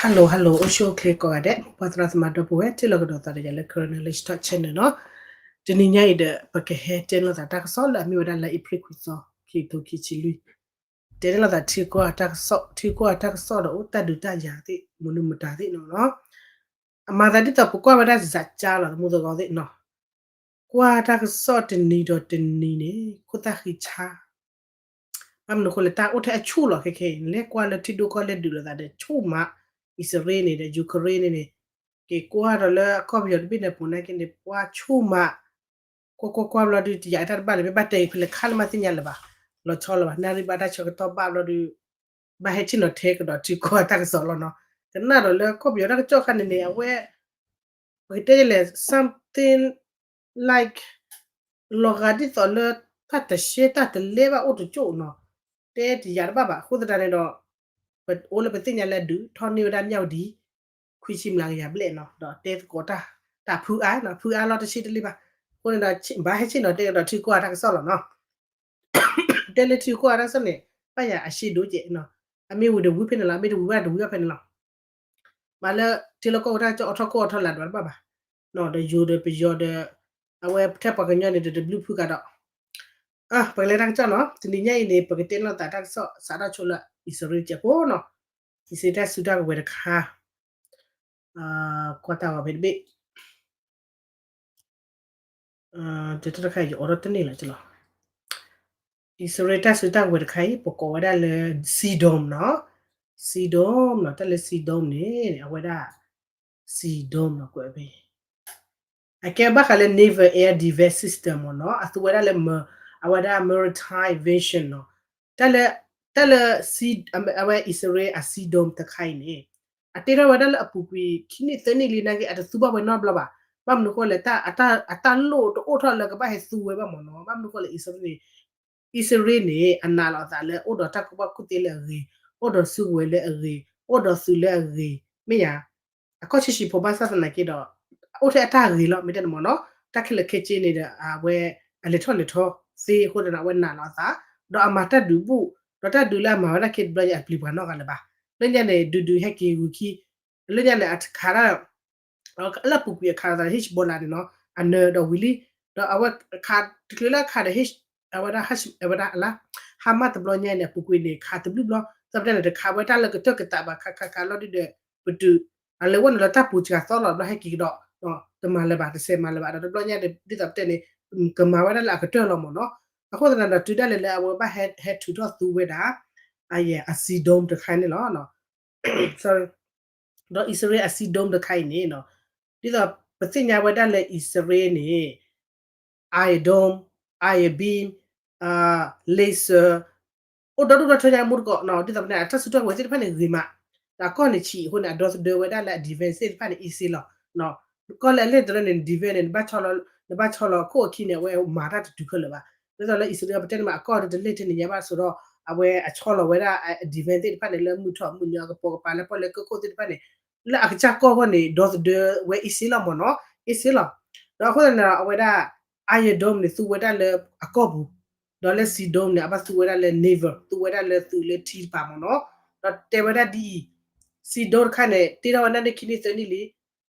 Hello hello အိၣ်ဆူၣ်အိၣ်ချ့ကိးဂၤဒဲး ပှၤသရၣ်သမါဒီပုၢ်ဝဲၢ် ထံၣ်လိာ်ကဒီးသးဒီးယၤလၢ Karen English Talk Channel နီၤ. တနံၤညါအံၤဒီး ပကဟဲတဲလိာ်သးတၢ်ကစီၣ်လၢအမ့ၢ်ဝဲဒၣ်လၢ April ခွံသီ ခံထိခံဆံလွံၢ်, တဲန့ၢ်လိာ်သးထံကီၢ်တၢ်ကစီၣ်, ထံကီၢ်တၢ်ကစီၣ်ဒီးအိၣ်တၢ်ဒုးတၢ်ယၤသ့ၣ် မနုၤမတၤသ့ၣ်နီၤနီၤ. အမၤသးဒ်သိးပကွၢ်ဝဲဒၣ်စးကၠါလီၤ သမူသကိးသ့ၣ်နီၤ. ကွၢ်တၢ်ကစီၣ်တနံၤဒီးတနံၤန့ၣ် ခိၣ်သၣ်ဃံဆါ ဘၣ်မနုၤအဃိလဲၣ် တၢ်အိၣ်ထဲအဆူၣ်လီၤခဲခဲအံၤ လဲၤကွၢ်လၢထံဒိၣ်ကီၢ်လဲၢ်ဒုးလိာ်သးဒီး ဆူၣ်မး အံၣ်စရ့လးန့ၣ်ဒီး Ukraine န့ၣ်န့ၣ်, က့ၤကွၢ်ဒီးလၢကီၢ်ပယီၤတဘ့ၣ်န့ၣ် ပူၤနာ်က့န့ၣ် ပှၤဆူၣ်မး, ကွၢ်ကွၢ်ကွၢ်ဘျီဒုး တယာ်အတၢ်တဘၣ်လၢၤ မ့ၢ်ဘၣ်တဲအံၤဖဲလဲၣ်ခါလၢမၤသ့ၣ်ညါလၢၤဘၣ်, လီၤဆီလၢၤဘၣ် နၣ်ရံၣ်ဘၣ်တၢ်ဆၢကတီၢ်ဘၣ်ဘျီဒုး ဘၣ်ဟဲဆ့ၣ်နီၤထဲကဒီးထံကီၢ်တၢ်ကစီၣ်လီၤနီၤ. ကနၣ်ဒီးလၢကီၢ်ပယီၤတၢ်ကစီၣ်ခါန့ၣ်န့ၣ် အဝဲ ပကတဲလဲၣ် something like လီၤဂာ်ဒ်သိးလၢ တၢ်တရှဲတၢ်တလဲဘၣ်အိၣ်တကၠိၣ်နီၤ, တဲတယာ်တဘၣ်ဘၣ် အဃိသတးန့ၣ်ဒီး ပအိၣ်လၢပသ့ၣ်ညါလၢဒုးထီၣ်န့ၢ်ဝဲဒၣ်မၠၣ်ဝတံၤ ခွံဆံမျးကယၤဘျဲၣ်နီၤ ဒီးတဲသကိးတၢ် တၢ်ဖုအါနီၤ ဖုအါလီၤတဆံတလံဘၣ်, အဃိန့ၣ်ဒီး ဘၣ်ဟဲဆ့ၣ်နီၤတဲကဒီးထံကီၢ်တၢ်ကစီၣ်လီၤနီၤ. တဲလၢထံကီၢ်တၢ်ကစီၣ်န့ၣ် ဘၣ်ယၤအရှ့ဒိၣ်ကဲးနီၤ, အမ့ၢ်ဝံၤဒီးဝံၤဖဲန့ၣ်လီၤ အမ့ၢ်တဝံၤဘၣ်တဝံၤဘၣ်ဖဲန့ၣ်လီၤ. မ့ၢ်လၢထံလီၢ်ကီၢ်ပူၤတၢ်ကစီၣ်အိၣ်ထီၣ်ကိၢ်အိၣ်ထီၣ်လၢဒွးတဘၣ်ဘၣ်, ဒီးယိၤဒီးပယီၤဒီး အဝဲထဲပှၤကညီန့ၣ်ဒီးတဘျုးဖုကဒီး ပကလဲၤတၢ်ကစီၣ်နီၤ တနံၤညါအံၤန့ၣ် ပကတဲလိာ်သးတၢ်ကစီၣ် စးထီၣ်ဆိလၢအံၣ်စရ့လးကဲးဖိနီၤ, အံၣ်စရ့လးတၢ်စုတၢ်ကဝဲၤတခါ, ကွၢ်တၢ်ဂီၤဖဲတဘ့ၣ် တၢ်တခါအံၤယအိးထီၣ်တန့ၢ်လီၤလီၤ. အံၣ်စရ့လးတၢ်စုတၢ်ကဝဲၤတခါအံၤ ပကိးဝဲဒၣ်လၢ Sea Dome နီၤ, Sea Dome နီၤ တၢ်လၢ Sea Dome န့ၣ် အဝဲဒၣ် Sea Dome နီၤ ကွဲးဖဲ အကဲဘၣ်ဃးလၢ naval air defense system မ့ၢ်နီၤ အသူဝဲဒၣ်လၢ အဝဲဒၣ် maritime invasion နီၤ, တၢ်လၢ တၢ်လၢ အဝဲအံၣ်စရ့လးအ Sea Dome တခါအံၤန့ၣ် အတ့ထီၣ်ဝဲဒၣ်လၢအပူၤကွံာ်ခံနံၣ်သၢနံၣ်လံနာ်က့ အတသူဘၣ်ဝဲနီတဘျီဘၣ်, ဘၣ်မနုၤဃိလဲၣ် အတၢ်လိၣ်တအိၣ်ထီၣ်လၢကဘၣ်ဟဲသူဝဲဘၣ်မ့ၢ်နီၤ, ဘၣ်မနုၤဃိလဲၣ် အံၣ်စရ့လးန့ၣ် အံၣ်စရ့လးန့ၣ် အနာ်လီၤအသးလၢအိၣ်ဒီးတၢ်ကူၣ်ဘၣ်ကူၣ်သ့လၢအဂ့ၤ, အိၣ်ဒီးစုကဝဲၤလၢအဂ့ၤ, အိၣ်ဒီးသုးလၢအဂ့ၤ, မ့ၢ်ယၤ အကီၢ်ဆံးဆံးဖိဘၣ်ဆၣ်သနာ်က့ဒီး အိၣ်ထဲအတၢ်ဂ့ၤလီၤ မ့ၢ်တဲန့ၣ်မ့ၢ်နီၤ, တၢ်ခဲလၢာ်ခဲဆ့န့ၣ်ဒီး အဝဲ အလဲၤထီၣ်လဲၤထီသ့အဃိသတးန့ၣ် အဝဲနာ်လီၤအသး, ဒီးအမၤတၢ်ဒုးဘူၣ်, ဒီးတၢ်ဒုးလၢအမၤဝဲဒၣ်ခဲတဘျီညါ အပျံၤပှၤနီတဂၤလၢၤဘၣ်, လၢညါန့ၣ် ဒုးဒုးဟဲက့ၤဝံၤခံ လၢညါန့ၣ် အခးတၢ် လၢအပူၤကွံာ်အခးသးဒီး Hezbollah န့ၣ်နီၤ အနၢၤဒီးဝံၤလံ, ဒီးအဝဲခး တချုးလၢအခးဒီး အဝဲဒၣ် အဝဲဒၣ်အလါ Hamas တဘျီညါန့ၣ် အပူၤကွံာ်န့ၣ် ခးတဘျုးဘျီ သတးန့ၣ် တခးဝဲတၢ်လၢကတၢၢ်ကတးဘၣ် ခးခးခးလီၤဒုဒီး ပတုာ် အလဲၤဝဲန့ၣ်လၢတၢ်ပူၤစှၤသီလီၤ ဘျီဟဲက့ၤကဒီး တမၤလၢၤဘၣ် တစဲးမၤလၢၤဘၣ် ဒီးတဘျီညါန့ၣ် ဒ်သိးပတဲန့ၣ် ကမၤဝဲဒၣ်လၢအကတၢၢ်လီၤမ့ၢ်နီၤ, အဃိသတးဒီး တုၤဒၣ်လဲာ်လၢအဝဲဘၣ်ဟဲထုးထီၣ်သူဝဲဒၣ် အ Sea Dome တခါန့ၣ်လီၤ ဒီးအံၣ်စရ့လးအ Sea Dome တခါအံၤန့ၣ် ဒ်သိးပသ့ၣ်ညါဝဲဒၣ်လၢအံၣ်စရ့လးန့ၣ် Iron Dome, Iron Beam, laser အိၣ်ဒီဒူၣ်ဒီထၢညါမူတကိး ဒ်သိးပတဲန့ၣ် အတၢ်စုကဝဲၤသ့ၣ်တဖၣ်န့ၣ်ဂ့ၤမး, ဒီးအကီၢ်န့ၣ်ဆံးအဃိန့ၣ် အဒီသဒၢဝဲဒၣ်လၢအ defense သ့ၣ်တဖၣ်န့ၣ် easy လီၤ. ကီၢ်လၢအလဲၢ်တရၢန့ၣ် defense န့ၣ် နဘၣ်ဆီလီၤ နဘၣ်ဆီလီၤခိၣ်အခံန့ၣ် အဝဲမၤတၢ်တတုၤခဲလၢာ်ဘၣ်. ဒ်သိးလၢအံၣ်စရ့လးပတဲန့ၣ်မး အကီၢ်ဒီးတလဲၢ်ထဲန့ၣ်ညါဘၣ်ဆိဒီး အဝဲအဆီလီၤဝဲဒၣ် defense သ့ၣ်တဖၣ်န့ၣ် လၢမုၢ်ထီၣ်မုၢ်နုာ်အကပိာ်ကပၤလၢပီၣ်လဲၣ်ကၢၢ်ခိၣ်သ့ၣ်တဖၣ်န့ၣ် လၢအကစၢ်ကီၢ်အဂီၢ်န့ၣ် ဒီသဒၢဝဲ easy လီၤမ့ၢ်နီၤ easy လီၤ. ဒီးအဃိသတးန့ၣ်ဒီး အဝဲဒၣ် Iron Dome န့ၣ် သူဝဲဒၣ်လၢအကီၢ်ပူၤ, ဒီးလၢ Sea Dome န့ၣ် အဘၣ်သူဝဲဒၣ်လၢ naval သူဝဲဒၣ်လၢသုးလၢထံတပၤမ့ၢ်နီၤ, ဒီးတဲဝဲဒၣ်ဒ်အံၤ, Sea Dome တခါန့ၣ် တ့ထီၣ်ဝဲဒၣ်န့ၣ်ခံနံၣ်သၢနံၣ်လံ,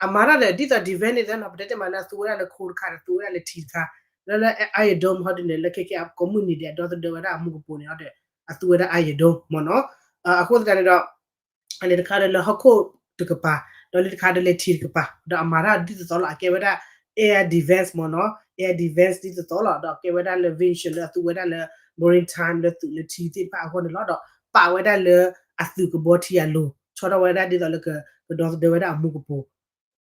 အမၤတၢ်ဒီးဒ်သိး defense န့ၣ်သ့နီၤ, ပတဲတ့ၢ်မးလၢ သူဝဲဒၣ်လၢခိတခါဒီး သူဝဲဒၣ်လၢထံတခါ, လၢလၢ Iron Dome ဟီဒုန့ၣ် လၢခဲကဲအကိးမုၢ်နံၤဒဲး အဒီသဒၢဝဲဒၣ်အမူကပိာ်န့ၣ်ဒီး အသူဝဲဒၣ် Iron Dome မ့ၢ်နီၤ, အဃိသတးန့ၣ်ဒီး အန့ၣ်တခါဒီးလၢဟီၣ်ခိၣ်တကပၤ, ဒီးလၢတခါဒီးလၢထံတကပၤ, ဒီးအမၤတၢ်ဒ်သိးသိးလီၤ, အကဲဝဲဒၣ် air defense မ့ၢ်နီၤ, air defense ဒ်သိးသိးလီၤ, ဒီးအကဲဝဲဒၣ်လၢ venture လၢအသူဝဲဒၣ်လၢ maritime လၢသုးလၢထံသ့ၣ်တဖၣ်အဂီၢ်န့ၣ်လီၤ, ဒီးပာ်ဝဲဒၣ်လၢအသုးကဘီထံအလိၤ, ဆီထီၣ်ဝဲဒၣ်ဒ်သိးလၢကဒီသဒၢဝဲဒၣ်အမူကပိာ်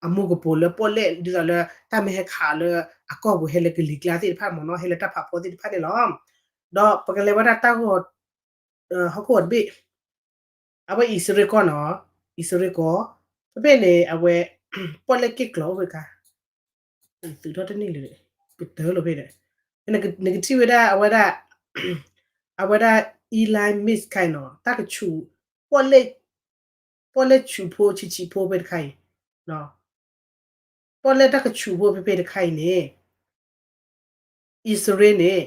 အမူကပိာ်လၢပီၣ်လဲၣ် ဒ်သိးလၢတၢ်မ့ၢ်ဟဲခးလၢအကီၢ်ပူၤ ဟဲလၢကလံၤကျါသ့ၣ်တဖၣ်မ့ၢ်နီၤ, ဟဲလၢတၢ်ဖးဖီသ့ၣ်တဖၣ်န့ၣ်လီၤ. ဒီးပကလဲၤဝဲဒၣ်တၢ်ဂီၤ ဟီၣ်ခိၣ်ဂီၤတဘ့ၣ်, အဝဲအံၣ်စရ့လးကီၢ်နီၤ, အံၣ်စရ့လးကီၢ်, ဖဲဖဲန့ၣ် အဝဲ ပီၣ်လဲၣ်က့ၣ်ကျီအိၣ်ဖဲခါ, သုးထီၣ်တန့ၢ်လၢၤ, ကတၢၢ်လီၤဖဲန့ၣ်, နကထံၣ်ဝဲဒၣ်အဝဲဒၣ် အဝဲဒၣ် Elon Musk ခါအံၤနီၤ, တၢ်ကဆူး ပီၣ်လဲၣ် ပီၣ်လဲၣ်ဆူးဖိဆံးဆံးဖိဖဲတခါအံၤ, ပီၣ်လဲၣ်တၢ်ကဆူးဖိဖဲဖဲတခါအံၤန့ၣ် အံၣ်စရ့လးန့ၣ်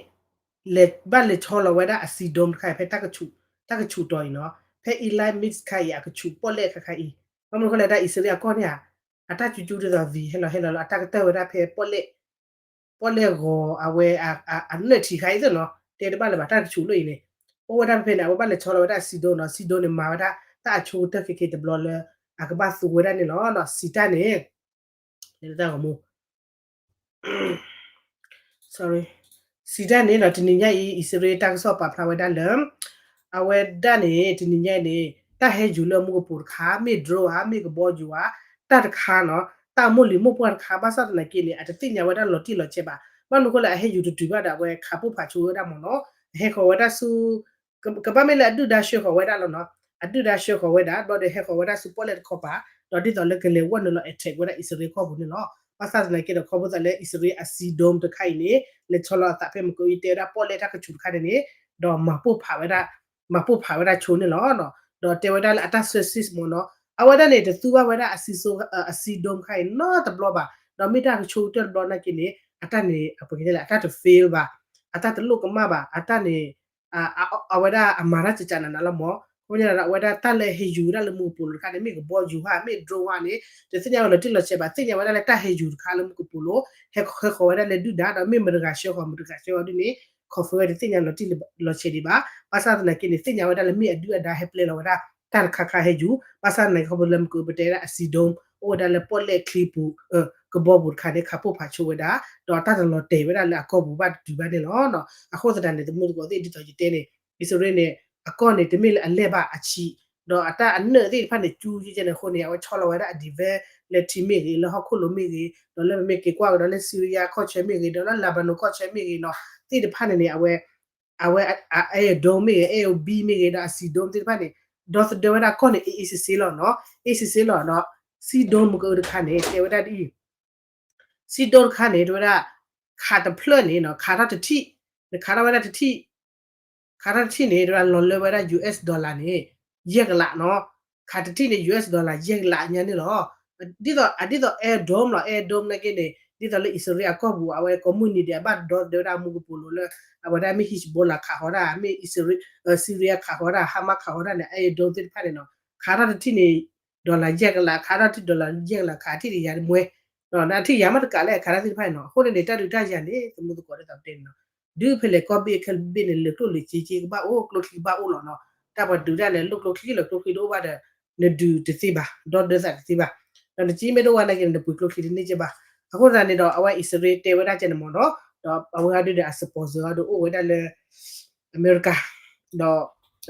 လဲၤဘၣ်လဲၤဆီလီၤဝဲဒၣ်အ Sea Dome တခါအံၤ ဖဲတၢ်ကဆူးတီၤအံၤနီၤ, ဖဲ Elon Musk ခါအံၤ အကဆူးပီၣ်လဲၣ်ခါခါအံၤ ဘၣ်မနုၤအဃိလဲၣ် တၢ်အံၣ်စရ့လးအကီၢ်န့ၣ်ဧါ, အတၢ်ကၠူကၠူဒ်သိးဝံၤ ဟဲလီၤဟဲလီၤလီၤ အတၢ်ကတၢၢ်ဝဲဒၣ်ဖဲပီၣ်လဲၣ်, ပီၣ်လဲၣ်ဂီၤအဝဲ အနၢၣ်ထံးခါအံၤသ့ၣ်နီၤ တဲတဘၣ်လၢၤဘၣ် တၢ်ကဆူးလၢအံၤန့ၣ် အိၣ်ဝဲဒၣ်ဖဲဖဲန့ၣ် အဝဲဘၣ်လဲၤဆီလီၤဝဲဒၣ်စံဒိၣ်နီၤ စံဒိၣ်န့ၣ် မၤဝဲဒၣ် တၢ်အဆိကတၢၢ်ခဲခဲတဘျီလၢ အကဘၣ်သူဝဲဒၣ်န့ၣ်လီၤ. စံးတၢ်န့ၣ် တၢ်ဂီၤမူ sorry စံးတၢ်န့ၣ်ဒီး တနံၤညါအံၤ အံၣ်စရ့လးတၢ်ကစီၣ်ပာ်ဖျါဝဲဒၣ်လၢ အဝဲဒၣ်န့ၣ် တနံၤညါအံၤန့ၣ် တၢ်ဟဲယူၤလၢမူကပိာ်တခါ မ့ၢ် drone ဧါ မ့ၢ်ကဘီယူၤဧါ တၢ်တခါနီၤ တၢ်အမိၢ်လံၤမိၢ်ပှၢ်တခါ ဘၣ်ဆၣ်သနာ်က့န့ၣ် အတသ့ၣ်ညါဝဲဒၣ်လီၤတံၢ်လီၤဆဲးဘၣ်. ဘၣ်မနုၤအဃိလဲၣ် အဟဲယူၤတတုၤဘၣ်ဒီး အဝဲခးပိၢ်ဖးဆိဝဲဒၣ်မ့ၢ်နီၤ အဟဲဃီၤဝဲဒၣ်ဆူ ကဘၣ်မ့ၢ်လၢအဒုၣ်ဒါဆှၢဃီၤဝဲဒၣ်လီၤနီၤ အဒုၣ်ဒါဆှၢဃီၤဝဲဒၣ် ဘျီဒီးဟဲဃီၤဝဲဒၣ်ဆူပီၣ်လဲၣ်တခီပၤ ဒီးဒ်သိးလၢကလဲၤဝဲနုာ်လီၤ attack ဝဲဒၣ်အံၣ်စရ့လးကီၢ်ပူၤန့ၣ်လီၤ. ဘၣ်ဆၣ်သနာ်က့ဒီး ခီဖျိသးလၢအံၣ်စရ့လးအစံဒိၣ်တခါအံၤန့ၣ် လဲၤဆီလီၤအသးဖဲမကိးအံၤ တဲဝဲဒၣ်ပီၣ်လဲၣ်တၢ်ကဆူးတခါန့ၣ်န့ၣ် ဒီးမၤပိၢ်ဖးဝဲဒၣ် မၤပိၢ်ဖးဝဲဒၣ်ဆိန့ၣ်လီၤ. ဒီးတဲဝဲဒၣ်လၢအတၢ် service မ့ၢ်နီၤ အဝဲဒၣ်န့ၣ် တသူဘၣ်ဝဲဒၣ်အစံဒိၣ်တခါအံၤနီတဘျီဘၣ်. ဒီးမ့ၢ်တၢ်ကဆိကတၢၢ်တဘျီနာ်က့န့ၣ် အတၢ်န့ၣ် အပကတဲလဲၣ် အတၢ်တ fail ဘၣ် အတၢ်တလိၣ်ကမၣ်ဘၣ် အတၢ်န့ၣ် အဝဲဒၣ်အမၤတၢ်ကကးနးနးလီၤမ့ၢ် ခီဖျိလၢအဝဲဒၣ်တၢ်လၢဟဲယူၤဝဲဒၣ်လၢမူကပိာ်လိၤတခါန့ၣ် မ့ၢ်ကဘီယူၤဧါ မ့ၢ် drone ဧါန့ၣ် တသ့ၣ်ညါဝဲလီၤတံၢ်လီၤဆဲးဘၣ် သ့ၣ်ညါဝဲဒၣ်လၢတၢ်ဟဲယူၤတခါလၢမူကပိာ်လိၤ ဟဲဃီၤဝဲဒၣ်လၢဒုၣ်ဒါဒီး မ့ၢ်မတၤတဂၤဆှၢဃီၤ မတၤတဂၤဆှၢဃီၤဒ်န့ၣ် confirm ဝဲတသ့ၣ်ညါလီၤတံၢ်လီၤဆဲးဒံးဘၣ်. ဘၣ်ဆၣ်သနာ်က့န့ၣ် သ့ၣ်ညါဝဲဒၣ်လၢမ့ၢ်အဒုၣ်အဒါဟဲပျဲလီၤဝဲဒၣ် တၢ်တခါခါဟဲယူၤ ဘၣ်ဆၣ်သနာ်က့ခီဖျိလၢမကိးပတဲဒၣ်အစံဒိၣ် အိၣ်ဝဲဒၣ်လၢပီၣ်လဲၣ်ချံပူၤ ကဘီပူၤတခါန့ၣ် ခးပိၢ်ဖးဆိဝဲဒၣ် ဒီးတၢ်တလီၤတဲာ်ဝဲဒၣ်လၢအကီၢ်ပူၤဘၣ်တတုၤဘၣ်န့ၣ်လီၤ. အဃိသတးန့ၣ် သမူသကိးသ့ၣ် ဒ်သိးယတဲန့ၣ် အံၣ်စရ့လးန့ၣ် အကီၢ်န့ၣ် တမ့ၢ်လၢအလဲၢ်ဘၣ်အဆံး ဒီးအတၢ်အနၢၣ်သ့ၣ်တဖၣ်န့ၣ် ကၠူကၠူန့ၣ်အဃိန့ၣ် အဝဲဆီလီၤဝဲဒၣ်အ defense လၢထံမ့ၢ်ဂ့ၤ လၢဟီၣ်ခိၣ်လိၤမ့ၢ်ဂ့ၤ ဒီးလၢပမ့ၢ်က့ၤကွၢ်ကဒီးလၢ Syria ကီၢ်ဆၢမ့ၢ်ဂ့ၤ ဒီးလၢ Lebanon ကီၢ်ဆၢမ့ၢ်ဂ့ၤနီၤ သ့ၣ်တဖၣ်န့ၣ်န့ၣ် အဝဲ အဝဲ Iron Dome မ့ၢ်ဂ့ၤ Iron Beam မ့ၢ်ဂ့ၤ ဒီးအစံဒိၣ်သ့ၣ်တဖၣ်န့ၣ် ဒီသဒၢဝဲဒၣ်ကီၢ်န့ၣ် အ့ၣ်အ့ၣ်စ့စ့လီၤနီၤ အ့ၣ်စ့စ့လီၤဒီး စံဒိၣ်မကၢတခါန့ၣ် တဲဝဲဒၣ်ဒ်အံၤ စံဒိၣ်တခါန့ၣ် တဲဝဲဒၣ် ခးတဖျၢၣ်န့ၣ်နီၤ ခးထီၣ်တထံၣ် နခးထီၣ်ဝဲဒၣ်တထံၣ် ခးထီၣ်တထံၣ်န့ၣ် တဲဝဲဒၣ်လီၤလၢဝဲဒၣ် US dollar န့ၣ် ယဲၢ်ကလးနီၤ ခးတထံၣ်န့ၣ် US dollar ယဲၢ်ကလးညါန့ၣ်လီၤ. ဒ်သိး အဒ်သိး Iron Dome လီၤ Iron Dome နာ်က့န့ၣ် ဒ်သိးလၢအံၣ်စရ့လးအကီၢ်ပူၤ အဝဲကိးမုၢ်နံၤဒဲး အဘၣ်ဒီသဒၢဝဲဒၣ်မူကပိာ်လိၤလၢ အဝဲဒၣ်မ့ၢ် Hezbollah ခးဃီၤဒၣ် မ့ၢ် Syria ခးဃီၤဒၣ် Hamas ခးဃီၤဒၣ်န့ၣ် Iron Dome သ့ၣ်တဖၣ်န့ၣ်နီၤ ခးထီၣ်တထံၣ်န့ၣ် dollar ယဲၢ်ကလး ခးထီၣ်တထံၣ် dollar ယဲၢ်ကလး ခးထံၣ်တယၤတမှဲ ဒီးနထံၣ်ယၤမ့ၢ်တကးလၢအခးတၢ်သ့ၣ်တဖၣ်န့ၣ်နီၤ အဃိန့ၣ်န့ၣ် တၢ်ဒုးတၢ်ယၤန့ၣ် သမူသကိးဒ်သိးပတဲန့ၣ်နီၤ ဒုးဖဲလဲၣ်ကီၢ်ဘ့ၣ်ခဲဘ့ၣ်န့ၣ် လၢကျိၣ်လၢစ့က့ကဘၣ်အိၣ် ကျိချံကဘၣ်အိၣ်လီၤနီၤ တၢ်ပှၤဒုးတၢ်လဲၣ် လၢကျိချံလၢကျိချံတအိၣ်ဘၣ်ဒီး နဒုးတသ့ဘၣ် ဒီဒၢသးတသ့ဘၣ် ဒီးနစ့မ့ၢ်တအိၣ်ဘၣ်နာ်က့န့ၣ် နပှ့ၤကျိချံတန့ၢ်က့ဘၣ် အဃိသတးန့ၣ်ဒီး အဝဲအံၣ်စရ့လးတဲဝဲဒၣ်ကဲန့ၣ်မ့ၢ်နီၤ ဒီးအဝဲအံၤဒုးဒီးအ sponsor အံၤဒုးအိၣ်ဝဲဒၣ်လၢ အမဲရကၤ ဒီး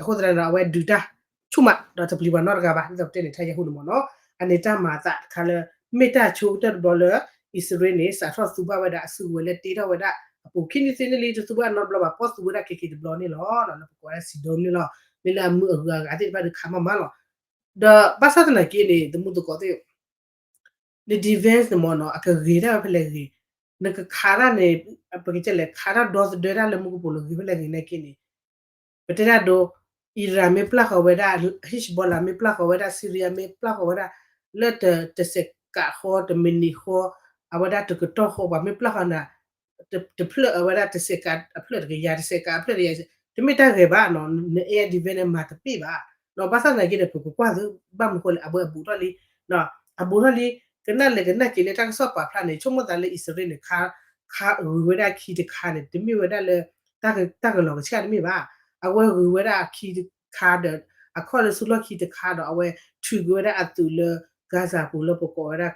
အဃိသတးန့ၣ်ဒီး အဝဲဒုးတၢ်ဆူၣ်မး ဒီးတပျံၤပှၤနီတဂၤဘၣ် ဒ်သိးပတဲန့ၣ် ထါယဲဟူန့ၣ်မ့ၢ်နီၤ အန့ၣ်တၢ်မၤအသးတခါလၢ မ့ၢ်တၢ်ဆိကတၢၢ်တဘျီလၢ အံၣ်စရ့လးန့ၣ် စးထီၣ်သူဘၣ်ဝဲဒၣ်အစုကဝဲၤလၢတ့ထီၣ်ဝဲဒၣ် အပူၤခံနံၣ်သ့ၣ်န့ၣ်လံ တသူဘၣ်နီတဘျီဘၣ် ပီၣ်သူဝဲဒၣ်ခဲက့ၤတဘျီန့ၣ်လီၤ လၢပကိးဝဲဒၣ် Iron Dome န့ၣ်လီၤ မ့ၢ်လၢအမုၢ်အဂၤအဂၤသ့ၣ်တဖၣ်ဒုးခးမးမးလီၤ ဒီးဘၣ်ဆၣ်သနာ်က့န့ၣ် သမူသကိးသ့ၣ် န defense န့ၣ်မ့ၢ်နီၤ အကဂ့ၤဒၣ်ဝဲဖဲလဲၣ်ဂ့ၤ, နကခးတၢ်န့ၣ် ပကတဲလဲၣ် ခးတၢ်ဒီသဒၢတၢ်လၢမူကပိာ်လိၤဂ့ၤဖဲလဲၣ်ဂ့ၤနာ်က့န့ၣ် ပတဲဒၣ်ဒိ Iran မ့ၢ်ပျၢ်ဃီၤဝဲဒၣ် Hezbollah မ့ၢ်ပျၢ်ဃီၤဝဲဒၣ် Syria မ့ၢ်ပျၢ်ဃီၤဝဲဒၣ် လၢတစဲးကးဃီ တမံးနံးဃီ အဝဲဒၣ်တကတီၢ်ဃီ ပှၤမ့ၢ်ပျၢ်ဃီၤနၤ တဖျၢၣ်အဝဲဒၣ်တစဲးကးအဖျၢၣ်တကယၤ တစဲးကးအဖျၢၣ်တကယၤ တမ့ၢ်တၢ်ဂ့ၤဘၣ်နီၤ န air defense န့ၣ် မၤတပ့ၢ်ဘၣ် ဒီးဘၣ်ဆၣ်သနာ်က့ဒီး ပကကွၢ်သု ဘၣ်မနုၤဃိလဲၣ် အဝဲအဘူးထီၣ်လံ အဘူးထီၣ်လံ ကနၣ်လဲၤကနၣ်က့ၤလၢတၢ်ကစီၣ်ပာ်ဖျါန့ၣ် ဆိကမိၣ်သးလၢအံၣ်စရ့လးန့ၣ် ခးဂုၤဝဲဒၣ်အခံတခါန့ၣ် တမ့ၢ်ဝဲဒၣ်လၢ တၢ်ကလီၤကဆှၣ်တမ့ၢ်ဘၣ် အဝဲဂုၤဝဲဒၣ်အခံတခါဒီး အခီၣ်လၢဆူလီၢ်ခံတခါဒီး အဝဲထုးကွံာ်ဝဲဒၣ်အသုးလၢ Gaza ပူၤလၢပကိးဝဲဒၣ်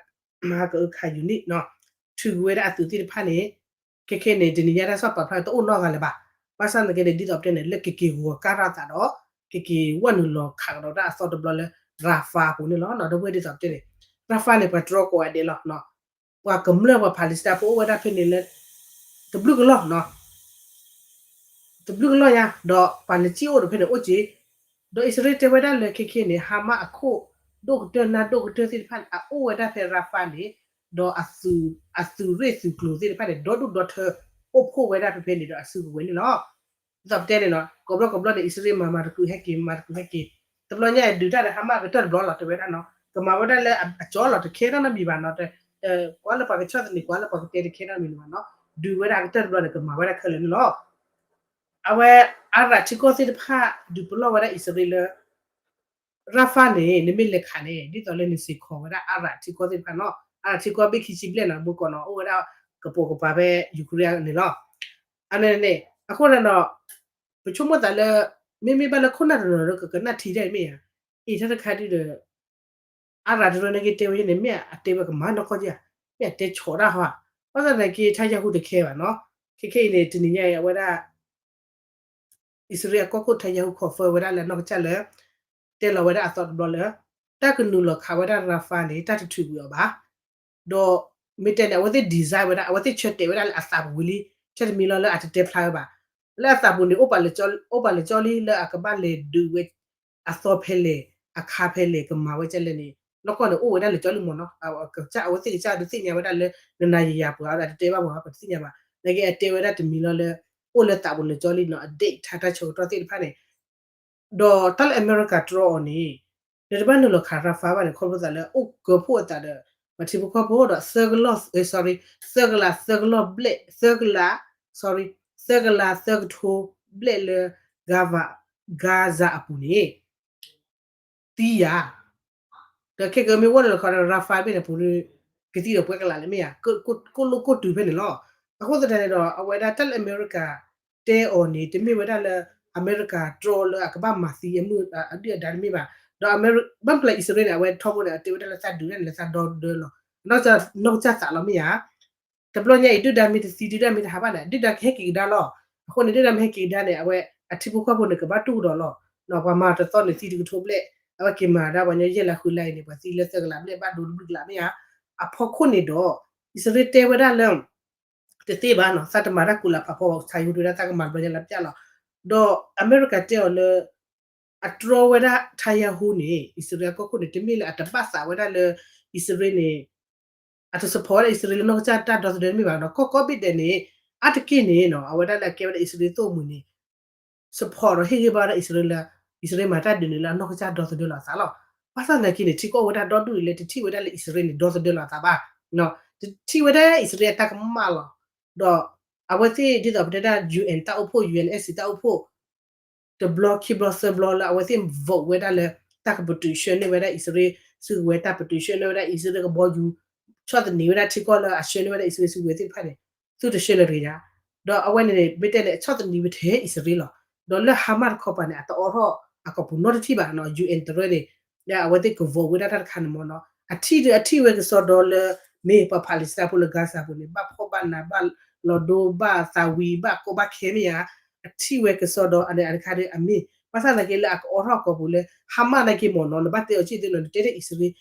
မၤကအုခးယူၤန့ၣ် ထုးကွံာ်ဝဲဒၣ်အသုးသ့ၣ်တဖၣ်န့ၣ် ခဲခဲန့ၣ် တနံၤညါတၢ်ကစီၣ်ပာ်ဖျါတအိၣ်နီတဂၤလၢၤဘၣ်. ဘၣ်ဆၣ်သနာ်က့န့ၣ် ဒ်သိးပတဲန့ၣ် လၢကက့ၤဂီၤကၢ်ထီၣ်အသးဒီး ကက့ၤဝဲနုာ်လီၤခးကဒီးတၢ်အသီတဘျီလၢ Rafah ပူၤန့ၣ်လီၤ. ဒီပုၢ်ဝဲၢ်ဒ်သိးပတဲန့ၣ် Rafah န့ၣ် ပှၤတြီကိးဂၤဒဲးလီၤ. ပှၤကမျၢၢ်ပှၤ Palestine ပအိၣ်ဝဲဒၣ်ဖဲန့ၣ်လၢ တဘျုးကလီၢ် တဘျုးကလီၢ်ညါ ဒီးပှၤလဲၤစံၣ်အိၣ်ဒီးဖဲန့ၣ်အိၣ်က့ၤ ဒီးအံၣ်စရ့လးတဲဝဲဒၣ်လၢခဲခဲန့ၣ် Hamas အခိၣ်ဒိၣ်ကတၢၢ်နၢ်ဒိၣ်ကတၢၢ်သ့ၣ်တဖၣ်န့ၣ် အအိၣ်ဝဲဒၣ်ဖဲ Rafah န့ၣ် ဒီးအသုးရ့ၣ်သုးကျိၤသ့ၣ်တဖၣ်န့ၣ် ဒီဒူၣ်ဒီထၢ အိၣ်ဖှိၣ်ဝဲဒၣ်ဖဲဖဲန့ၣ်ဒီးအစုကဝဲၤန့ၣ်လီၤ. ဒ်သိးပတဲန့ၣ်နီၤ ကိးဘျီကိးဘျီန့ၣ် အံၣ်စရ့လးမၤမၤတကုာ်ဟဲက့ၤ မၤတကုာ်ဟဲက့ၤ တဘျီညါဒုးတၢ်ဒီး Hamas ကတၢၢ်တဘျီလီၤ တဲဝဲဒၣ်နီၤ ကမၤဝဲဒၣ်လၢအကၠီလီၤ တခဲထီၣ်နီတမံၤဘၣ်နီၤ ကွၢ်လၢပှၤကဆီၣ်သနံး ကွၢ်လၢပှၤကတဲတခဲထီၣ်မံၤန့ၣ်ဘၣ်နီၤ ဒုးဝဲဒၣ်အကတၢၢ်တဘျီန့ၣ် ကမၤဝဲဒၣ်ခဲလၢာ်န့ၣ်လီၤ. အဝဲအါရၣ်ထံကီၢ်သ့ၣ်တဖၣ် ဒုးပလီၢ်ဝဲဒၣ်အံၣ်စရ့လးလၢ Rafah န့ၣ် နမ့ၢ်လဲၤခးန့ၣ် ဒ်သိးလၢနစ့ၢ်ကီးဝဲဒၣ် Arab ထံကီၢ်သ့ၣ်တဖၣ်နီၤ, Arab ထံကီၢ်ဘ့ၣ်ခံဆံဘျဲၣ်နီၤ မုၢ်ကီးနီၤ အိၣ်ဝဲဒၣ်ကပိာ်ကပၤဖဲ Ukraine န့ၣ်လီၤ. အန့ၣ်န့ၣ် အဃိန့ၣ်ဒီး ပဆိကမိၣ်သးလၢ မ့မ့ၢ်ဘၣ်လၢခိၣ်နၢ်တနီၤဒီး ကကနၣ်ထံဒၣ်အံၤမ့ၢ်ဧါ, အံၤတၢ်တခါဒုဒီး Arab တရၢန့ၣ်က့တဲဝဲန့ၣ် မ့ၢ်အတဲဝဲကမၤနီၢ်ကီၢ်ဧါ, မ့ၢ်အတဲဆီးတၢ်ဟီဧါ, ဘၣ်ဆၣ်သနာ်က့ Netanyahu တခဲဘၣ်နီၤ, ခဲခဲအံၤန့ၣ် တနံၤညါအံၤ အဝဲဒၣ် အံၣ်စရ့လးအကီၢ်ခိၣ် Netanyahu confirm ဝဲဒၣ်လၢအနီၢ်ကစၢ်လၢ တဲလီၤဝဲဒၣ်အသီတဘျီလၢ တၢ်ကနုာ်လီၤခးဝဲဒၣ် Rafah န့ၣ် တၢ်တထုးကွံာ်အီၤဘၣ်. ဒီးမ့ၢ်တဲန့ၣ် အဝဲသ့ၣ် design ဝဲဒၣ် အဝဲသ့ၣ်ဆၢတဲာ်ဝဲဒၣ်လၢအသးပူၤဝံၤလံ, ဆၢတမံၤလီၤလၢအတတဲဖျါဝဲဘၣ်. လၢအသးပူၤန့ၣ် အိၣ်ပာ်လၢာ်ကၠီလံလၢအကဘၣ်လဲၤဒုးဝဲ အသီဖဲလဲၣ်, အခါဖဲလဲၣ်, ကမၤဝဲကၢ်လဲၣ်န့ၣ် နီၢ်ကီၢ်န့ၣ် အိၣ်ဝဲဒၣ်လၢာ်ကၠီလံမ့ၢ်နီၤ, အဝဲသ့ၣ်ကစၢ်ဒုးသ့ၣ်ညါဝဲဒၣ်လၢ နနၤယယၤပှၤအတတဲဘၣ်ပှၤ ပတသ့ၣ်ညါဘၣ်, နာ်က့အတဲဝဲဒၣ်တမံၤလီၤလၢ အိၣ်လၢသးပူၤလၢာ်ကၠီလံနီၤ, အ date ထါတၢ်ဆၢကတီၢ်သ့ၣ်တဖၣ်န့ၣ် ဒီးတၢ်လၢအမဲရကၤတြီအီၤန့ၣ် နတဘၣ်နုာ်လီၤခး Rafah ဘၣ်န့ၣ် ခီဖျိသးလၢအိၣ်ကၢဖှိၣ်အသးဒီး ပှၤထံဖိကီၢ်ဖိဒီး သၢကလီၢ်, sorry, သၢကလးသၢကလီၢ်ဘျဲၣ်, သၢကလး, sorry, သၢကလးသၢကထိဘျဲၣ်လၢ Gaza အပူၤန့ၣ် သံယၤ ဒီးခဲကမ့ၢ်ဝဲလၢခီဒီး Rafah ဘ့ၣ်န့ၣ် ပူၤ ကသံဒီးပှဲၤကလးလၢမ့ၢ်ဧါ, ကိၣ်လိၣ်ကိၣ်တုၤဖဲန့ၣ်လီၤ. အဃိသတးန့ၣ်ဒီး အဝဲဒၣ်တၢ်လၢအမဲရကၤတဲအီၤန့ၣ် တမ့ၢ်ဝဲဒၣ်လၢ အမဲရကၤတြီလၢအကဘၣ်မၤသံအမုၢ်အဒုၣ်အဒါတမ့ၢ်ဘၣ်. ဒီးဘၣ်မနုၤလဲၣ် အံၣ်စရ့လးန့ၣ် အဝဲထီဘိန့ၣ် အတဲဝဲဒၣ်လၢသးဒုးတၢ်န့ၣ် လၢသးဒီသဒၢလီၤ. နီၢ်ကစၢ်သးလီၤမ့ၢ်ဧါ. တဘျီညါအံၤ ဒုၣ်ဒါမ့ၢ်တသံ ဒုၣ်ဒါမ့ၢ်တဟးဘၣ်န့ၣ် ဒုၣ်ဒါကဟဲက့ၤကဒါလီၤ. အဃိန့ၣ် ဒုၣ်ဒါမ့ၢ်ဟဲက့ၤကဒါန့ၣ် အဝဲအထံဖိကီၢ်ဖိန့ၣ် ကဘၣ်တူၢ်ကဒီးလီၤ. ပှၤမၤတသီန့ၣ်သံတကထိဘျဲၣ်, အဝဲက့ၤမၤဒၣ်ပှၤညီယဲၢ်လါဃုလါအံၤန့ၣ် ပှၤသံလၢသၢကလးဘျဲၣ် ဘၣ်ဒိတဘျုးကလးမ့ၢ်ဧါ. အဖီခိၣ်န့ၣ်ဒီး အံၣ်စရ့လးတဲဝဲဒၣ်လၢ တသ့ဘၣ်နီၤ, သးတမၤတၢ်ကူလးဖးဖီ Netanyahu တဲဝဲဒၣ် သးကမၤတဘျီညါလၢပျၢ်လီၤ. ဒီးအမဲရကၤတဲအီၤလၢ အတြီဝဲဒၣ် Netanyahu န့ၣ် အံၣ်စရ့လးကီၢ်ခိၣ်န့ၣ် တမ့ၢ်လၢအတဘၣ်သးဝဲဒၣ်လၢ အံၣ်စရ့လးန့ၣ် အတ support ဝဲဒၣ်အံၣ်စရ့လးလၢနီၢ်ကစၢ်တၢ်ဒီသဒၢတမ့ၢ်ဘၣ်နီၤ. ကီၢ်ကိးဘ့ၣ်ဒဲးန့ၣ် အါတက့ၢ်န့ၣ်နီၤ အဝဲဒၣ်လၢအကဲဝဲဒၣ်အံၣ်စရ့လးသိၣ်မှံၤန့ၣ် support ဒီးဟ့ၣ်ဂံၢ်ဘါဝဲဒၣ်အံၣ်စရ့လးလၢ အံၣ်စရ့လးမၤတၢ်ဒုးန့ၣ်လၢအနီၢ်ကစၢ်ဒီသဒၢလီၤအသးလီၤ. ဘၣ်ဆၣ်သနာ်က့န့ၣ် ထံကီၢ်အိၣ်ဝဲဒၣ်ဒီဒူၣ်အံၤလၢတထံၣ်ဝဲဒၣ်လၢအံၣ်စရ့လးန့ၣ် ဒီသဒၢလီၤအသးဘၣ်. တထံၣ်ဝဲဒၣ်အံၣ်စရ့လးအတၢ်ကမၣ်လီၤ. ဒီးအဝဲသ့ၣ်ဒ်သိးပတဲဒၣ် UN တၢ်အိၣ်ဖှိၣ် UNSC တၢ်အိၣ်ဖှိၣ် တဘျီခံဘျီသၢဘျီလၢအဝဲသ့ၣ် vote ဝဲဒၣ်လၢ တၢ်ကပတုာ်ဆှၢန့ၢ်ဝဲဒၣ်အံၣ်စရ့လးစုကဝဲၤ တၢ်ပတုာ်ဆှၢန့ၢ်ဝဲဒၣ်အံၣ်စရ့လးကဘီယူၤ ဆီၣ်သနံးဝဲဒၣ်ထံကီၢ်လၢအဆှၢန့ၢ်ဝဲဒၣ်အံၣ်စရ့လးစုကဝဲၤသ့ၣ်တဖၣ်န့ၣ် သုတဆှၢလၢၤတဂ့ၤညါ. ဒီးအဝဲန့ၣ်န့ၣ် မ့ၢ်တဲန့ၣ် ဆီၣ်သနံးဝဲထဲအံၣ်စရ့လးလီၤ. ဒီးလၢ Hamas တခီပၤန့ၣ် အတအိးထီၣ်အကီၢ်ပူၤနီတထံၣ်ဘၣ်နီၤ UN တရၢန့ၣ် အဝဲသ့ၣ်က vote ဝဲဒၣ်တၢ်တခါန့ၣ်မ့ၢ်နီၤ အထံၣ်ဒုးအထံၣ်ဝဲကစီဒီလၢ မ့ၢ်ပှၤ Palestine ဖိလၢ Gaza ပူၤန့ၣ် ဘၣ်ဖှီၣ်ဘၣ်နးဘၣ်လီၤဒိဘၣ်သးဝံၤဘၣ်ကိးဘၣ်ခဲမ့ၢ်ဧါ အထံၣ်ဝဲကစီဒီအန့ၣ်တခါဒုးအမ့ၢ် ဘၣ်ဆၣ်သနာ်က့လၢအကအိးထီၣ်အကီၢ်ပူၤလၢ Hamas နာ်က့မ့ၢ်နီၤ နဘၣ်တဲအီၤက့ၢ်သ့နီၤ နတဲဒီးအံၣ်စရ့လး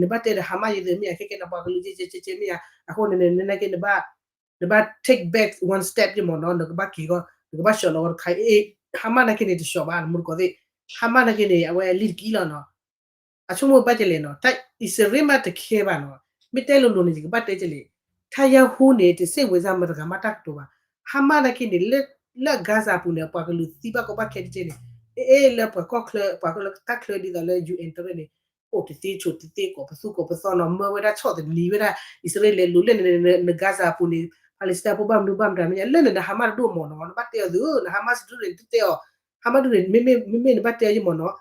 နဘၣ်တဲဒီး Hamas ယ့ၢ်သ့မ့ၢ်ဧါ ခဲကဲန့ၣ် ပှၤကလုာ်ကဲကဲကဲမ့ၢ်ဧါ အဃိန့ၣ် နနာ်က့ နဘၣ် take back one step ယ့ၢ်မ့ၢ်နီၤ နကဘၣ်က့ၤဂီၢ် နကဘၣ်ဆှၢလီၤဂီၢ်တခါအံၤ Hamas နာ်က့န့ၣ် တဆှီဘၣ် နမူတကိးသ့ၣ် Hamas နာ်က့န့ၣ် အဝဲလံတကံလီၤနီၤ အဆိကမိၣ်ဘၣ်ကလဲၣ်နီၤ တၢ်အံၣ်စရ့လးမ့ၢ်တခဲဘၣ်နီၤ မ့ၢ်တဲလိၤလိၤန့ၣ် ယကဘၣ်တဲကလဲၣ် Netanyahu န့ၣ် တစ့ၢ်ဝဲစၢ်မတၤတဂၤမးတၢ်ကတိၤဘၣ် Hamas နာ်က့န့ၣ် လၢ Gaza ပူၤန့ၣ် ပှၤကလုာ်သံဘၣ်ကိးဘၣ်ခဲတက့ၢ်န့ၣ် အ့ၣ် လၢပှၤကီၢ်ချၢ ပှၤကီၢ်ချၢတၢ်ချၢဒ်သိးလၢ UN တရၢန့ၣ် အိၣ်တသ့ဆိးတသ့ ကိးပသူကိးပသီနီၤ မၢဝဲဒၣ်ဆီၣ်သနံးဝဲဒၣ် အံၣ်စရ့လးလဲၤလူၤလဲၣ်န့ၣ် န Gaza ပူၤန့ၣ် Palestine ဖိဘၣ်မနုၤဘၣ်မတၤမ့ၢ်ညါ လၢန့ၣ်ဒီး Hamas တဒိၣ်မ့ၢ်နီၤ နဘၣ်တဲအီၤသု န Hamas တဒိၣ်န့ၣ် တတဲအီၤ Hamas ဒိၣ်န့ၣ် မ့မ့ၢ်နဘၣ်တဲအီၤယ့ၢ်မ့ၢ်နီၤ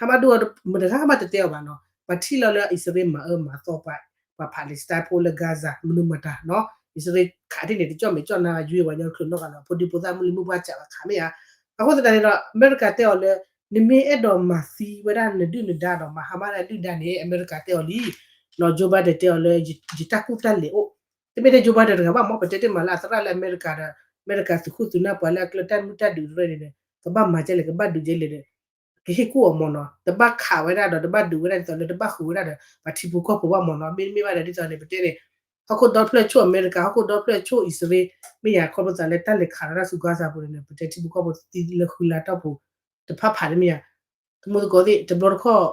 Hamas ဒိၣ်အီၤ မတဂၤ Hamas တတဲအီၤဘၣ်နီၤ ပှၤထံၣ်လီၤလၢအံၣ်စရ့လးမၤအၢမၤသီပှၤ ပှၤ Palestine ဖိလၢ Gaza မနုၤမတၤနီၤ အံၣ်စရ့လးခးတ့ၢ်န့ၣ် တကၠီၣ်မဲာ်ကၠီၣ်နါ ယွၤပှၤကညီတချုးနီတဂၤလီၤ ဖိဒံဖိသၣ်မုၢ်လံမုၢ်ပှၢ်စးလီၤခးမ့ၢ်ဧါ အဃိသတးန့ၣ်ဒီး အမဲရကၤတဲအီၤလၢ နမ့ၢ်အဲၣ်ဒိးမၤသံဝဲဒၣ်နဒုၣ်နဒါဒီး မၤ Hamas ဒုၣ်ဒါန့ၣ် အမဲရကၤတဲအီၤလံ နီၤ Joe Biden တဲအီၤလၢ ယတၢ်ကူၣ်တၢ်လဲၤအိၣ် တမ့ၢ်ထဲ Joe Biden တဂၤဘၣ် မ်ပတဲတ့ၢ်မးလၢအသရၣ်လၢအမဲရကၤဒီး အမဲရကၤသုးခိၣ်သုးနၢ်ပှၤလၢအကျၢၤတၢ်မုၢ်တၢ်ဒုးတရၢန့ၣ်ဒီး ကဘၣ်မၤကဲလဲၣ် ကဘၣ်ဒုးကဲလဲၣ်ဒီး ကဟ့ၣ်ကူၣ်အီၤမ့ၢ်နီၤ တဘၣ်ခးဝဲဒၣ်ဒီး တဘၣ်ဒုးဝဲဒၣ်ဒ်သိးလၢတဘၣ်ဃုာ်ဝဲဒၣ်ဒီး ပှၤထံဖိကီၢ်ဖိဘၣ်မ့ၢ်နီၤ မ့တမ့ၢ်ဘၣ်ဒီးဒ်သိးန့ၣ် ပတဲန့ၣ် ဟီၣ်ခိၣ်ဒီဖျၢၣ်ဆိၣ်အမဲရကၤ ဟီၣ်ခိၣ်ဒီဖျၢၣ်ဆိၣ်အံၣ်စရ့လး မ့ၢ်ယၤခီဖျိသးလၢတၢ်လဲၤခးလီၤတၢ်ဆူ Gaza ပူၤန့ၣ် ပတဲထံဖိကီၢ်ဖိသံလၢဃုလါတီၢ်ပူၤ တဖၣ်ဖးန့ၣ်မ့ၢ်ယၤ တမူသကိးသ့ၣ် တဘျီတခီၣ်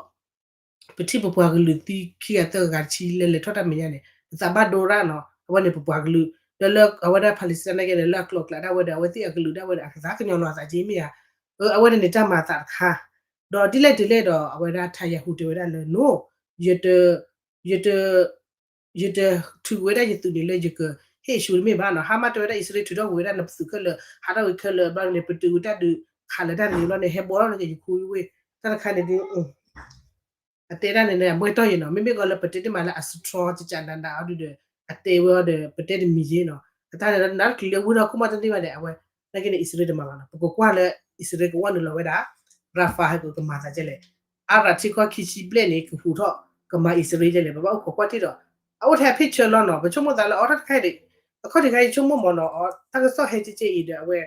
ပထံၣ်ပပှၤကလုာ်သံခံဂၤသၢဂၤတဆံလၢလဲၤထီၣ်တၢ်မဲာ်ညါန့ၣ် ပသးဘၣ်ဒိရၣ်နီၤ အဝဲန့ၣ်ပပှၤကလုာ် ဒီးလၢအဝဲဒၣ် Palestine နာ်က့ဒီး လၢအကျိၤအကျဲဒၣ်ဝဲဒီး အဝဲသ့ၣ်အကလုာ်ဒၣ်ဝဲဒီး အကသးကညီၤလီၤအသးက့မ့ၢ်ဧါ အဝဲန့ၣ်န့ၣ်တၢ်မၤအသးတခါ ဒီးဒ်လဲၣ်ဒ်လဲၣ်ဒီး အဝဲဒၣ် Netanyahu တဲဝဲဒၣ်လၢ no ယတ ယတ ယတထုးဝဲဒၣ်ယသုးန့ၣ်လၢယကဟ့ၣ်ဆူတမ့ၢ်ဘၣ်နီၤ Hamas တဲဝဲဒၣ် အံၣ်စရ့လးထုးထီၣ်ဝဲဒၣ်နသုးခဲလၢာ် ဟးထီၣ်ဝံၤခဲလၢာ်ဘျီန့ၣ် ပတုာ်ဝဲတၢ်ဒုးခးလၢတၢ်န့ၣ်ဘျီန့ၣ် ဟဲဘှီထီၣ်န့ၣ်က့ၤယခူယဝ့ၢ် တၢ်တခါန့ၣ်ဒ် အတဲဒၣ်န့ၣ်န့ၣ် အမ့ၢ်တီၢ်ယံၤနီၤ, မ့မ့ၢ်ကီးလၢပတဲတ့ၢ်မးလၢအ strong ကကနးနးအီၤဒုဒီး အတဲဝဲအီၤဒီး ပတဲတမံၤယ့နီၤ, အတၢ်န့ၣ်ဒီး နးတကလုာ်အဝံၤဒီး ခိၣ်မီၢ်တန့ၢ်ဘၣ်ဒီး အဝဲ နာ်က့န့ၣ် အံၣ်စရ့လးတမၤဘၣ်နီၤ, ပကကွၢ်လၢ အံၣ်စရ့လးကဝီၤနုာ်လီၤဝဲဒၣ် Rafah ဟဲကကမၤသးကဲလဲၣ်, အါရၤထံကီၢ်ခံဆံဘျဲၣ်န့ၣ် ကဟူးထီၣ် ကမၤအံၣ်စရ့လးကဲလဲၣ်, ပဘၣ်အိၣ်ခိးကွၢ်ထံၣ်ဒီး အအိၣ်ထဲအ picture လီၤနီၤ, ပဆိကမိၣ်သးလၢအီၤတၢ်တခါအံၤဒီး အခီၣ်ထံးခါအံၤ ဆိကမိၣ်မ့ၢ်နီၤ, အီၤတၢ်ကစီၣ်ဟဲကဲကဲအံၤဒီး အဝဲ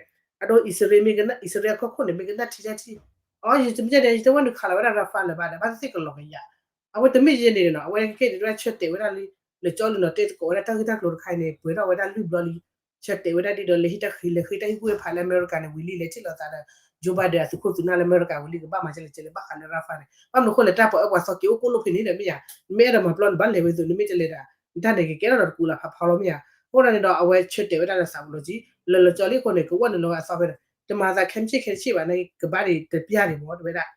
အဒိ အံၣ်စရ့လးမ့ၢ်ကနၣ် အံၣ်စရ့လးအကီၢ်ခိၣ်န့ၣ် မ့ၢ်ကနၣ်ထံတၢ်ထံၣ်, အီၤ ယတမ့ၢ်ဒဲး ယတဝဲနုာ်ခးလီၤဝဲဒၣ် Rafah လၢၤဘၣ်ဒီး ဘၣ်သ့ၣ်သ့ၣ်ကလီၤကယၤ, အဝဲတမ့ၢ်ယဲန့ၣ်နီၤ, အဝဲခဲခဲန့ၣ် ဒွဲၣ်ဆၢတဲာ်ဝဲဒၣ်လံ, လၢကၠီလံနီၤ, တဲသကိးဝဲဒၣ်တၢ်ဂ့ၢ်တၢ်ကျိၤတခါအံၤန့ၣ် ပှဲၤထီၣ်ဝဲဒၣ်လွံၢ်ဘျီလံ, ဆၢတဲာ်ဝဲဒၣ်ဒ်ဒီး လဲၤဟံးတၢ်ဃံ လဲၤဃ့တၢ်ဟံၣ်ကူၣ်ဝဲဖးလၢအမဲရကၤန့ၣ် ဝံၤလံ လဲၤထံၣ်လိာ်သးဒီး Joe Biden အသုးခိၣ်သုးနၢ်လၢအမဲရကၤဝံၤလံ ကဘၣ်မၤကဲလဲၣ်ကဲလဲၣ် ဘၣ်ဃးလၢ Rafah န့ၣ်, ဘၣ်မနုၤအဃိလဲၣ် တၢ်ပှၤအၢပှၤသီက့ၤအိၣ်ကိၣ်လိၣ်ဖဲန့ၣ်ဒီး မ့ၢ်ယၤ, နမ့ၢ်အဲၣ်ဒိးမၤပျီန့ၣ် ဘၣ်လဲၤဝဲသိး နမ့ၢ်တလဲၤဒီး နတၢ်န့ၣ်ကကဲထီၣ်ဒီးတကူးလၢဖးဖီလီၤ မ့ၢ်ယၤ, အဃိသတးန့ၣ်ဒီး အဝဲဆၢတဲာ်ဝဲဒၣ်လၢသးပူၤလီၤကံ, လၢလီၤကၠီလံအဃိန့ၣ် ကဝီၤနုာ်လီၤဝဲအသီဖဲဒီး တမၤသးခဲမုၢ်ဆ့ၣ်ခဲတဆ့ၣ်ဘၣ် နာ်က့ကဘၣ်ဒံးတပျၢ်န့ၣ်မ့ၢ် တဝဲဒၣ်,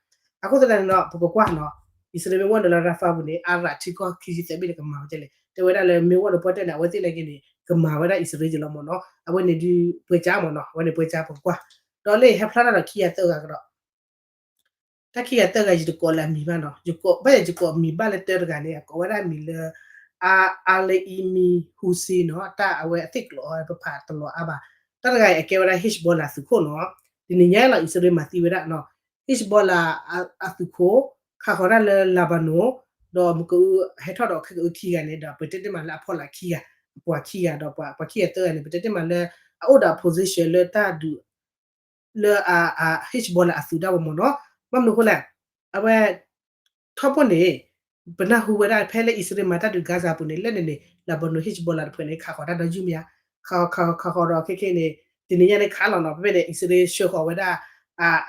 အဃိသတးန့ၣ်ဒီး ပကကွၢ်နီၤ, အံၣ်စရ့လးမ့ၢ်ဝီနုာ်လီၤ Rafah ပူၤန့ၣ် အါရၤထံကီၢ်ခံဆံသၢဘ့ၣ်န့ၣ် ကမၤဝဲကဲလဲၣ်, တဲဝဲဒၣ်လၢမ့ၢ်ဝီနုာ်ပှၢ်တဲန့ၣ် အဝဲသ့ၣ်နာ်က့န့ၣ် ကမၤဝဲဒၣ်အံၣ်စရ့လးကဲလီၤမ့ၢ်နီၤ, အဝဲန့ၣ်ဒုးပှဲၤကၠါမ့ၢ်နီၤ, အဝဲန့ၣ်ပှဲၤကၠါပကကွၢ်, ဒီးလၢဟဲဖျါထီၣ်ဒီးခံဂၤသၢဂၤကဒီး တၢ်ခံဂၤသၢဂၤယတကိးလၢအမံၤဘၣ်နီၤ, ယကိး ဘၣ်ယဲယကိးမံၤဘၣ်လၢတၢတဂၤန့ၣ် အကိးဝဲဒၣ်မံၤလၢ အ Alaimi Hussein နီၤ, တၢ်အဝဲအသ့ၣ်ကျိးအီၤပဖးတလီၤအါဘၣ်, တၢ်တဂၤအံၤအကဲဝဲဒၣ် Hezbollah သုးခိၣ်နီၤ, တနံၤညါလီၤ အံၣ်စရ့လးမၤသံဝဲဒၣ်နီၤ, Hezbollah အသုးခိၣ် ခးဃီၤတၢ်လၢ Lebanon ဒီးမ့ၢ်ကအု ဟဲထီၣ်ဒီးခဲကအုခံဂၤန့ၣ်ဒီး ပတဲတ့ၢ်မးလၢအဖီလာ်ခံဂၤ, အပှၤခံဂၤဒီးပှၤခံဂၤသၢဂၤန့ၣ် ပတဲတ့ၢ်မးလၢ အအိၣ်ဒီးအ position လၢတၢ်ဒုး လၢ Hezbollah အသုးဒၣ်ဝဲမ့ၢ်နီၤ, ဘၣ်မနုၤအဃိလဲၣ်, အဝဲ ထီဘိန့ၣ် ပနၢ်ဟူဝဲဒၣ်ဖဲလၢအံၣ်စရ့လးမၤတၢ်ဒုး Gaza ပူၤန့ၣ် လၢန့ၣ်န့ၣ် Lebanon Hezbollah တဖုန့ၣ် ခးဃီၤတၢ်ဒီယုၢ်မ့ၢ်ဧါ, ခးဃီၤခးဃီၤဒီးခဲခဲန့ၣ် တနံၤညါန့ၣ်ခးလီၤနီၤ, ဖဲဖဲန့ၣ် အံၣ်စရ့လးဆှၢဃီၤဝဲဒၣ်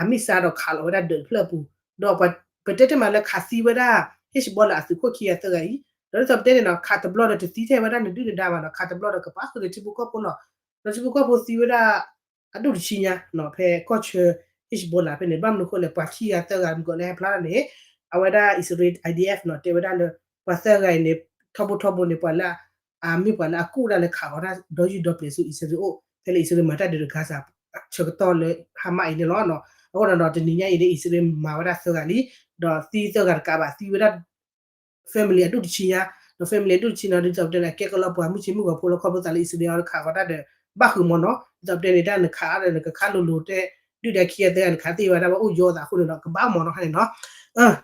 အ missile ဒီးခးလီၤဝဲဒၣ်ဒၢးတဖျၢၣ်အပူၤ, ဒီးပတဲတ့ၢ်မးလၢခးသံဝဲဒၣ် Hezbollah အသုးခိၣ်ခံဂၤသၢဂၤအံၤ, ဒီးဒ်သိးပတဲန့ၣ်နီၤ ခးတဘျီဒီးတသံထဲဝဲဒၣ်နဒုၣ်နဒါဘၣ်နီၤ, ခးတဘျီဒီးကပာ်ဃုာ်လၢထံဖိကီၢ်ဖိလီၤ, ဒီးထံဖိကီၢ်ဖိသံဝဲဒၣ် အဒိၣ်တဆံညါနီၤ, ဖဲကီၢ်ဆၢ Hezbollah ဖဲန့ၣ် ဘၣ်မနုၤအဃိလဲၣ် ပှၤခံဂၤသၢဂၤမ့ၢ်ကီးလၢဟဲဖျါထီၣ်န့ၣ်, အဝဲဒၣ်အံၣ်စရ့လး I D F နီၤ တဲဝဲဒၣ်လၢ ပှၤသၢဂၤအံၤန့ၣ် ထီဘိထီဘိန့ၣ် ပှၤလၢ အမ့ၢ်ပှၤလၢအကူၣ်ဒၣ်လၢခးဃီၤတၢ်ဒီယုၢ်ဒီပျဲၤဆူအံၣ်စရ့လးအိၣ် ဖဲလၢအံၣ်စရ့လးမၤတၢ်ဒုးဒီး Gaza ဆၢကတီၢ်လၢ Hamas အံၤန့ၣ်လီၤ. အဃိဒီးတနံၤညါအံၤန့ၣ် အံၣ်စရ့လးမၤဝဲဒၣ်သၢဂၤလံ, ဒီးသံသၢဂၤတကးဘၣ် သံဝဲဒၣ် family အဒိၣ်တဆံညါ, ဒီး family အဒိၣ်တဆံနီၤ ဒ်သိးပတဲန့ၣ် အကဲကလီၤပှၤမုၢ်ဆ့ၣ်မုၢ်ဂီၤဖိလၢခီဖျိသးလၢအံၣ်စရ့လးအီၤခးဃီၤတၢ်ဒီး ဘၣ်ဃုာ်မ့ၢ်နီၤ, ဒ်သိးပတဲန့ၣ် တၢ်နခးအါဒီးနကခးလိၤလိၤတဲ ဒုၣ်ဒါခံဂၤသၢဂၤနခးသ့ဝဲဒၣ်ဘၣ်အိၣ်ယီသးအဃိန့ၣ်ဒီး ကဘၣ်မ့ၢ်နီၤခါန့ၣ်နီၤ.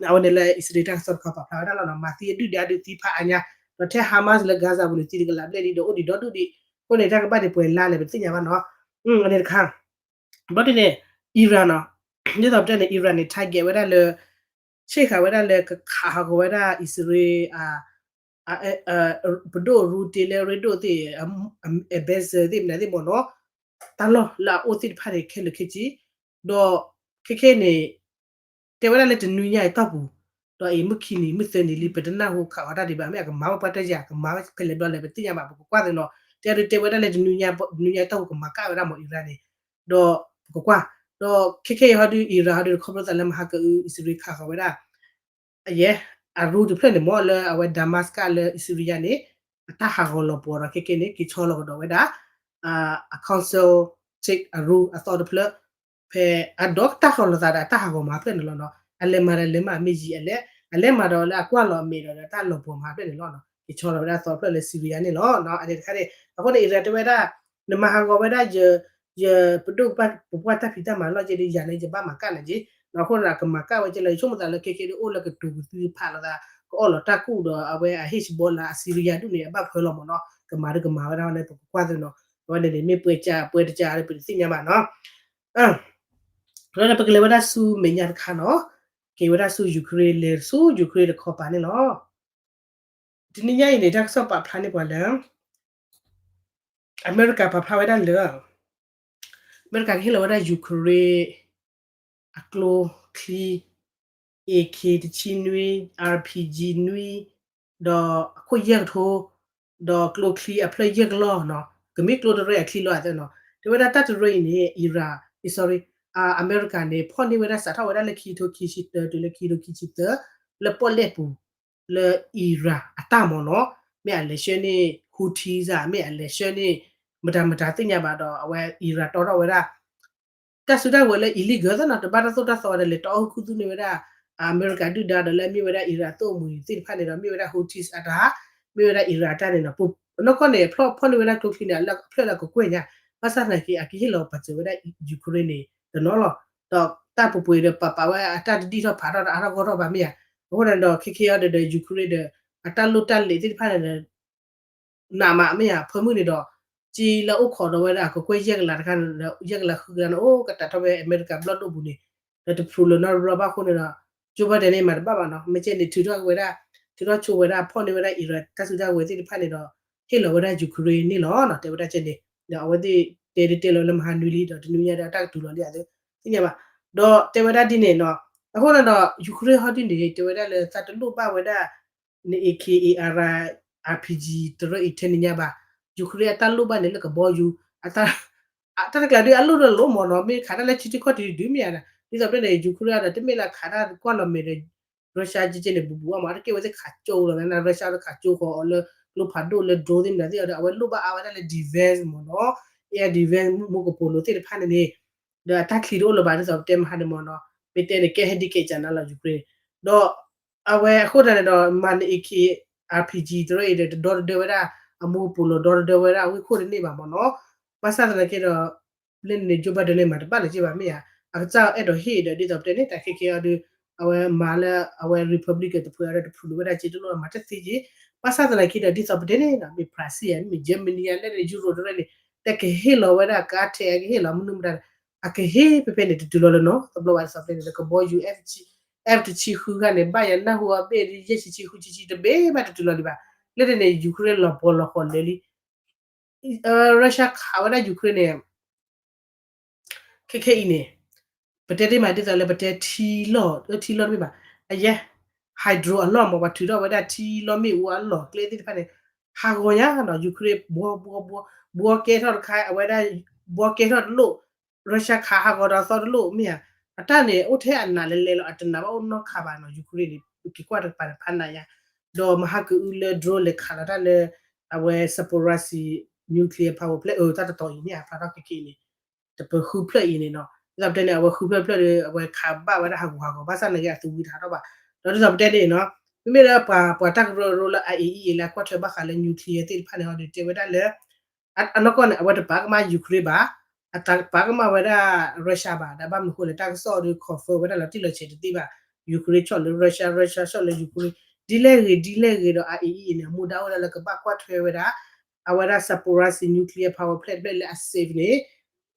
အဝဲန့ၣ်လၢအံၣ်စရ့လးတၢ်ကစီၣ်တခီပာ်ဖျါဝဲဒၣ်လီၤနီၤ, မၤသံအဒုၣ်ဒါဒုးသံဖးအါညါ, ဒီးထဲ Hamas လၢ Gaza ပူၤန့ၣ် သံတကလးဘျဲၣ်လံ ဒီးအိၣ်ဒံးဒီဒူၣ်ဒံး, အဃိန့ၣ် တၢ်ကဘၣ်ဒံးပှဲၤလါလဲၣ် ပတသ့ၣ်ညါဘၣ်နီၤ. အန့ၣ်တခါ ဘျီဒ်န့ၣ် Iran နီၤ, ဒ်သိးပတဲန့ၣ် Iran န့ၣ် target ဝဲဒၣ်လၢ ဆ့ၣ်ဃာ်ဝဲဒၣ်လၢကခးဟးဂီၤဝဲဒၣ်အံၣ်စရ့လး ပဒိၣ်အရူတ့လၢရ့ဒိၣ်သ့ၣ် ambassador သ့ၣ်မနုၤသ့ၣ်မ့ၢ်နီၤ, တၢ်လီၢ်လၢအအိၣ်သ့ၣ်တဖၣ်န့ၣ်ခဲလၢာ်ခဲဆ့, ဒီးခဲခဲန့ၣ် တဲဝဲဒၣ်လၢတနွံညါအံၤတီၢ်ပူၤ, ဒီးအံၤမုၢ်ခံနံၤမုၢ်သၢနံၤလံ ပတနၢ်ဟူခးဃီၤတၢ်ဒံးဘၣ် မ့ၢ်အကမၤဝဲပှၤတၢ်ယၤ ကမၤဝဲဖဲလဲၣ်ဘျီလဲၣ် ပတသ့ၣ်ညါဘၣ် ပကကွၢ်သ့နီၤ, တဲဒုးတဲဝဲဒၣ်လၢတနွံညါ တနွံညါအံၤတီၢ်ပူၤကမၤကၣ်ဝဲဒၣ်မ့ၢ် Iran န့ၣ်, ဒီးပကကွၢ်, ဒီးခဲခဲအံၤဟီဒုး Iran ဟီဒုးခီဖျိသးလၢမဟါကအု အံၣ်စရ့လးခးဃီၤဝဲဒၣ် အယဲၢ် အရူတဖျၢၣ်န့ၣ်မ့ၢ်လၢအဝဲ Damascus လၢ Syria န့ၣ် အတၢ်ဟးဂီၤလီၤပှီၤဒီးခဲခဲန့ၣ် က့ၤဆီလီၤကဒီးဝဲဒၣ် အ council take အရူအသီတဖျၢၣ် ဖဲအဒီးတၢ်ဃီၤလီၤသးဒီးအတၢ်ဟးဂီၤမၤဖျၢၣ်န့ၣ်လီၤနီၤ, အလဲၤမၤဒီးလဲၤမၤအမ့ၢ်ယံၤ အလဲၤ အလဲၤမၤဒီးလၢအကွၢ်လီၤအမဲာ်ဒီးတၢ်လီၤပှီၤမၤဖျၢၣ်န့ၣ်လီၤနီၤ, က့ၤဆီလီၤဝဲဒၣ်သီတဖျၢၣ်လၢ Syria န့ၣ်လီၤ. အန့ၣ်တခါန့ၣ် အဃိန့ၣ် Iran တဲဝဲဒၣ် နမၤဟးဂီၤဝဲဒၣ် ယပဒိၣ်ပပှၢ်တၢ်ဖံးတၢ်မၤလီၢ်က့ဒီး ယၤန့ၣ် ယဘၣ်မၤကၣ်နၤက့, အဃိန့ၣ် ကမၤကၣ်ဝဲက့လီၤ ယဆိကမိၣ်သးလၢခဲခဲဒုးအိၣ်လၢကတိၤကသုဖးလိာ်သး ကအီၣ်လီၤတၢ်ကူၣ်ဒီး အဝဲအ Hezbollah အ Syria ဒူၣ်န့ၣ် အဘၣ်ဖၢလီၤမ့ၢ်နီၤ, ကမၤဒုးကမၤဝဲဒၣ်န့ၣ် ပကကွၢ်သ့နီၤ, အဝဲန့ၣ်န့ၣ် မ့ၢ်ပှဲၤကၢပှဲၤတကၢဒီး ပတသ့ၣ်ညါဘၣ်နီၤ. လၢပကလဲၤဝဲဒၣ်ဆူမဲာ်ညါတခါနီၤ, က့ၤဝဲဒၣ်ဆူ Ukraine လဲၤဆူ Ukraine တခီပၤန့ၣ်လီၤ. တနံၤညါအံၤန့ၣ် တၢ်ကစီၣ်ပာ်ဖျါန့ၢ်ပှၤလၢ အမဲရကၤပာ်ဖျါဝဲဒၣ်လၢ အမဲရကၤကဟ့ၣ်လီၤဝဲဒၣ် Ukraine အကျိချံ AK တဆံနွံ RPG နွံ ဒီးအခိၣ်ယဲၢ်ကထိ ဒီးကျိချံအဖျၢၣ်ယဲၢ်ကလီၢ်နီၤ, ကမ့ၢ်ကျိတရၢအချံလီၤအသးနီၤ, တဲဝဲဒၣ်တၢ်တရၢအံၤန့ၣ် Iran, sorry, အမဲရကၤန့ၣ် ဖီၣ်န့ၢ်ဝဲဒၣ်စးထီၣ်ဝဲဒၣ်လၢခံကထိခံဆံတၢ တုၤလၢခံကထိခံဆံသၢ လၢပီၣ်လဲၣ်ပူၤ လၢ Iran အတၢ်မ့ၢ်နီၤ, မ့ၢ်အလဲၤဆှၢန့ၢ် Houthis ဧါ, မ့ၢ်အလဲၤဆှၢန့ၢ် မတၤမတၤသ့ၣ်ညါဘၣ်ဒီး အဝဲ Iran တီထီၣ်ဝဲဒၣ် တၢ်စုတၢ်ဝဲၤလၢ illegal သ့ၣ်နီၤ, တဘၣ်တၢ်သိၣ်တၢ်သီဝဲဒီး လဲၤတီအီၣ်ဟုၣ်ခူသူၣ်န့ၢ်ဝဲဒၣ် အမဲရကၤဒုၣ်ဒါဒီးလၢအမ့ၢ်ဝဲဒၣ် Iran အသိၣ်အမှံၤသ့ၣ်တဖၣ်န့ၣ်ဒီး မ့ၢ်ဝဲဒၣ် Houthis အတၢ်, မ့ၢ်ဝဲဒၣ် Iran အတၢ်န့ၣ်ဒီး နီၢ်ကီၢ်န့ၣ် ဖီၣ်န့ၢ်ဝဲဒၣ်ကျိချံန့ၣ် အဖျၢၣ်လၢအကကွဲၢ်ညါ, ဘၣ်ဆၣ်သနာ်က့ အကဟ့ၣ်လီၤပာ်စၢၤဝဲဒၣ် Ukraine န့ၣ်တနီၤလီၤ. ဒီးတၢ်ပှဲၤပှဲၤဒီး ပာ်ပာ်ဝဲအတၢ်တဒံၣ်ထီၣ်ဖးထီၣ်ဒီးအါထီၣ်ဂီၢ်ထီၣ်ဘၣ်မ့ၢ်ဧါ. အဃိန့ၣ်ဒီး ခဲကဲအံၤဒီး Ukraine ဒီး အတၢ်လိၣ်တၢ်လဲၤသ့ၣ်တဖၣ်န့ၣ်ဒီး နးမးမ့ၢ်ဧါ ဖၢမုၢ်န့ၣ်ဒီး ကၠံလၢအိၣ်ခိးဒီးဝဲဒၣ်အကကွဲၢ်ယဲၢ်ကလးတခါန့ၣ်ဒီး ယဲၢ်ကလးဃုကလးန့ၣ် အိၣ်ကတၢၢ်ထီၣ်ဝဲအမဲရကၤဘျီၣ်ဒိၣ်ပူၤန့ၣ်, ဒီးတဖျိလၢၤနီတဘျီဘၣ်အဃိန့ၣ်ဒီး Joe Biden န့ၣ်မၤတဘၣ်ဘၣ်နီၤ, မ့ၢ်ကဲန့ၣ် ထုးထီၣ်ဝဲဒၣ်, ထုးထီၣ်ဆိဝဲဒၣ် ဖီၣ်န့ၢ်ဝဲဒၣ် Iran တၢ်စုတၢ်ဝဲၤသ့ၣ်တဖၣ်န့ၣ်ဒီး ဟ့ၣ်လီၤဝဲဒၣ် Ukraine န့ၣ်လီၤနီၤ, တဲဝဲဒၣ်ကဲန့ၣ်, ဒီးအဝဲသ့ၣ်တဲဒ်တဲလီၤလၢမဟါနွံလံဒီး တနွံညါဒီးအတၢ်ကတုၤလီၤလံဧါသ့ၣ်ညါဘၣ်, ဒီးတဲဝဲဒၣ်ဒ်န့ၣ်နီၤ, အဃိန့ၣ်ဒီး Ukraine ဟီဒ်န့ၣ် တဲဝဲဒၣ်လၢသးတလိၣ်ဘၣ်ဝဲဒၣ် န A K A R R P G တရၢအံၤထဲန့ၣ်ညါဘၣ်, Ukraine အတၢ်လိၣ်ဘၣ်န့ၣ်လၢကဘီယူၤ, တၢ်တကျါဒ်အလိၣ်ဒီးလိၣ်မ့ၢ်နီၤ, မ့ၢ်ခးတၢ်လၢထံထံကီၢ်ထံဒုးမ့ၢ်ဧါ, ဒ်သိးပတဲန့ၣ် Ukraine ဒီး တမ့ၢ်လၢခးတၢ်ကွၢ်လီၤမဲာ်ဒီး Russia ကဲကဲန့ၣ် ဘူးဘူးအါမး တကဲဝဲသ့ၣ်ခးကၠိလီၤ Russia ဒီးခးကၠိဃီၤအီၤလၢ ကျိဖးဒိၣ်လၢ drone သ့ၣ်မနုၤသ့ၣ်အီၤဒီး အဝဲလိၣ်ဘၣ်အါဝဲဒၣ်လၢ defense မ့ၢ်နီၤ, air defense မူကပိာ်လိၤသ့ၣ်တဖၣ်န့ၣ်န့ၣ် ဒီးအတၢ်ချံတအိၣ်လၢၤဘၣ် ဒ်သိးပတဲမဟါန့ၣ်မ့ၢ်နီၤ, မ့ၢ်တဲန့ၣ် ကဲဟဲဒ်ကဲကနၤလီၤ Ukraine, ဒီး အဝဲအဃိသတးန့ၣ်ဒီး မၤန A K R P G တရၢအံၤဒီး တဒီတဒၢဝဲဒၣ် အမူကပိာ်လိၤ ဒီတဒၢဝဲဒၣ်အဝ့ၢ်ခိၣ်တန့ၢ်ဘၣ်မ့ၢ်နီၤ, ဘၣ်ဆၣ်သနာ်က့ဒီး လၢန့ၣ် Joe Biden န့ၣ် မၤတဘၣ်လၢၤက့ဘၣ်မ့ၢ်ဧါ, အကစၢ်အဲၣ်ဒိးဟ့ၣ်ဒီး ဒ်သိးပတဲန့ၣ် တၢ်ခဲကဲအီၤဒီး အဝဲမၤလၢအဝဲ Republican တဖုအံၤဒီး တဖုလိာ်ဝဲဒၣ်က့တလိၣ် မၤတသ့က့, ဘၣ်ဆၣ်သနာ်က့ဒီး ဒ်သိးပတဲန့ၣ် မ့ၢ် Brazil မ့ၢ် Germany လၢန့ၣ် Europe တရၢန့ၣ် တၢ်ကဟ့ၣ်လီၤဝဲဒၣ် ကါထဲအကဟ့ၣ်လီၤမနုၤမတၤ အကဟ့ၣ်ဖဲဖဲန့ၣ် တတုၤလီၤလၢၤနီၤ, တဘျီဘၣ်ဒ်သိးပတဲန့ၣ် ဒီးကဘီယူၤ F တဆံဃုဂၤန့ၣ် ဘၣ်ယၤနၢ်ဟူအဘ့ၣ် ယဲၢ်ဆံဆံဃုဆံဆံ တဘ့ၣ်မးတတုၤလီၤဒံးဘၣ်, လၢန့ၣ်န့ၣ် Ukraine လီၤပှီၢ်လီၤဃီၤလၢာ်လံ Russia ခးဝဲဒၣ် Ukraine န့ၣ် ခဲခဲအံၤန့ၣ် ပတဲတ့ၢ်မးဒ်သိးလၢပတဲထံလီၢ် ထံလီၢ်တမ့ၢ်ဘၣ်, အယဲ hydro အလီၢ်မ့ၢ် ပှၤထုးထီၣ်ဝဲဒၣ်ထံလီၢ်မ့ၣ်အူအလီၢ်ကျဲသ့ၣ်တဖၣ်န့ၣ် ဟးဂီၤညါနီၤ Ukraine ဘှီဘှီဘှီ ဘှီကဲထီၣ်တခါ အဝဲဒၣ် ဘှီကဲထီၣ်တလိၣ် Russia ခးဟးဂီၤဒီးအသီတလိၣ်မ့ၢ်ဧါ, အတၢ်န့ၣ် အိၣ်ထဲအနးလဲၤလဲၤလီၤ အတနာ်ဘၣ်အိၣ်နီတခါဘၣ်နီၤ Ukraine န့ၣ် ပက့ၤကွၢ်တကပၤန့ၣ် ဖးနးညါ, ဒီးမဟါကအုလၢ drone လဲၤခးလီၤတၢ်လၢ အဝဲ Zaporizhzhia nuclear power plant အတၢ်တတီၤအံၤမ့ၢ်ဧါ ဖျါထီၣ်ခဲခဲအံၤန့ၣ် တပဃုဖျၢၣ်အံၤန့ၣ်နီၤ, ဒ်သိးပတဲန့ၣ် အဝဲဃုဖျၢၣ်ဖျၢၣ်ဒီး အဝဲခးဘၣ်ဝဲဒၣ်ဟးဂူာ်ဟးဂီၤ ဘၣ်ဆၣ်သနာ်က့အသူဝံတဟးထီၣ်ဘၣ်, ဒီးဒ်သိးပတဲန့ၣ်နီၤ, မ့မ့ၢ်လၢပှၤ ပှၤတၢ်ကရၢကရိလၢ I A E A လၢအကွၢ်ထွဲဘၣ်ဃးလၢ nuclear သ့ၣ်တဖၣ်န့ၣ်ဒီး တဲဝဲဒၣ်လၢ အနီၢ်ကီၢ်န့ၣ် အဝဲတပာ်ကမၣ် Ukraine ဘၣ်, အတပာ်ကမၣ်ဝဲဒၣ် Russia ဘၣ်, ဒီးဘၣ်မနုၤဃိလဲၣ် တၢ်ကစီၣ်ဒီး confirm ဝဲဒၣ်လီၤတံၢ်လီၤဆဲးတသ့ဘၣ်, Ukraine ဆီၣ်လၢ Russia, Russia ဆီၣ်လၢ Ukraine, ဒ်လဲၣ်ဂ့ၤ ဒ်လဲၣ်ဂ့ၤဒီး I A E A န့ၣ် အမူဒါအိၣ်ဒၣ်လၢကဘၣ်ကွၢ်ထွဲဝဲဒၣ် အဝဲဒၣ် Zaporizhzhia nuclear power plant တဖျၢၣ်လၢအ safe န့ၣ်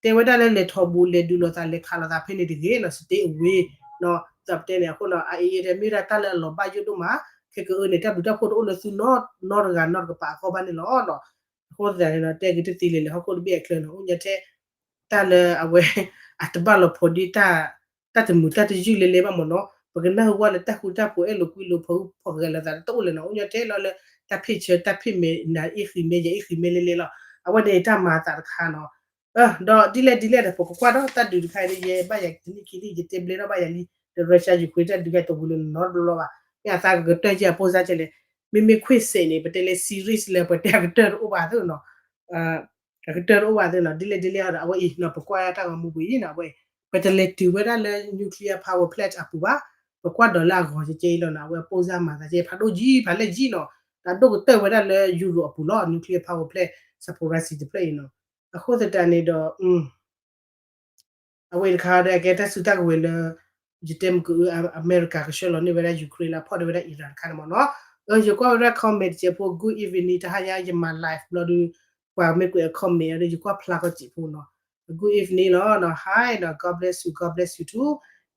တဲဝဲဒၣ်လၢလဲၤထီၣ်ဘူး လဲၤဒုးလိာ်သး လဲၤခးလိာ်သးဖဲန့ၣ်တဂ့ၤနီၤ stay away နီၤ, ဒ်သိးပတဲန့ၣ်အဃိနီၤ I A E A ဒီးမ့ၢ်ဝဲဒၣ်တၢ်လၢအလီၤဘၣ်ယိၣ်ဒိၣ်မး, ခဲကအၢန့ၣ် တၢ်ဘျုးတၢ်ဖှိၣ်တအိၣ်လၢသုနီတဂၤနီတကပၤအဂီၢ်ဘၣ်န့ၣ်လီၤနီၤ, အဃိသတးန့ၣ်ဒီး တဲက့ၤတသ့လၢၤလၢဟီၣ်ခိၣ်တဘ့ၣ်အချၢနီၤ အိၣ်ညီထဲ တၢ်လၢအဝဲ အတဘၣ်လီၤဖိးဒ့ တၢ်တမုာ်တၢ်တယုၢ်လဲၤလဲၤဘၣ်မ့ၢ်နီၤ, ပကနၢ်ဟူဝဲလၢတၢ်ဃူတၢ်ဖိးအဲၣ်လိာ်ကွံလိာ် ဖီၣ်ဂဲၤလိာ်သးတအိၣ်လၢၤနီၤ အိၣ်ညီထဲလီၤလၢ တၢ်ဖ့ၣ်ဆၢ တၢ်ဖ့ၣ်မဲာ် နၤအ့ၣ်ဃံမဲာ် ယအ့ၣ်ဃံမဲာ်လဲၤလဲၤလီၤ, အဝဲန့ၣ်တၢ်မၤအသးတခါနီၤ, ဒီးဒ်လဲၣ်ဒ်လဲၣ်ဒီး ပကကွၢ်ဒီးတၢ်ဒုးတခါအံၤ ယဲဘၣ်ယၤတနံၣ်ခံနံၣ် ယတဲဘျဲထီၣ်ဘၣ်ယၤလံ, ဒီး Russia Ukraine တၢ်ဒုးတခါအံၤတဝံၤလၢၤနီတဘျီဘၣ်, မ့ၢ်အသးကကတၢၢ်က့ၤအပိၢ်စါကဲလဲၣ်, မ့မ့ၢ်ခွ့စဲးန့ၣ် ပတဲလၢ serious လၢပတဲအကတၢၢ်တအိၣ်ဘၣ်သ့နီၤ အကတၢၢ်တအိၣ်ဘၣ်သ့နီၤ ဒ်လဲၣ်ဒ်လဲၣ်ဒီး အဝဲအံၤနီၤ ပကွၢ်တၢ်ဂီၤမူပူၤအံၤနီၤ အဝဲအံၤ ပတလဲၤတုၤဝဲဒၣ်လၢ nuclear power plant အပူၤဘၣ်, ပကွၢ်ဒီးလၢအဂီၤကဲကဲအံၤလီၤနီၤ အဝဲပိၢ်စါမၤသးကဲဖးဒိၣ်ကံဖးလဲၢ်ကံနီၤ, တၢ်ဒိၣ်ကတၢၢ်ဝဲဒၣ်လၢ Europe အပူၤလီၤ nuclear power plant Zaporizhzhia တဖျၢၣ်အံၤနီၤ, အဃိသတးန့ၣ်ဒီး အဝဲအံၤတခါဒီး အကဲတၢ်စုတၢ်ကဝဲၤလၢ ယတဲမ့ၢ်ကအု အမဲရကၤကဆှၢလီၤန့ၢ်ဝဲဒၣ် Ukraine လၢအဖီၣ်န့ၢ်ဝဲဒၣ် Iran တခါန့ၣ်မ့ၢ်နီၤ, ယကွၢ်ဝဲဒၣ် comment တစဲးဖိ good evening တဟါညါယမၤ live ဘျီဒီး ပှၤမ့ၢ်ကွဲးအ comment အီၤဒီး ယကွၢ်ဖျါကီၢ်စဲးဖိနီၤ, good evening လီၤနီၤ hi နီၤ God bless you, God bless you too,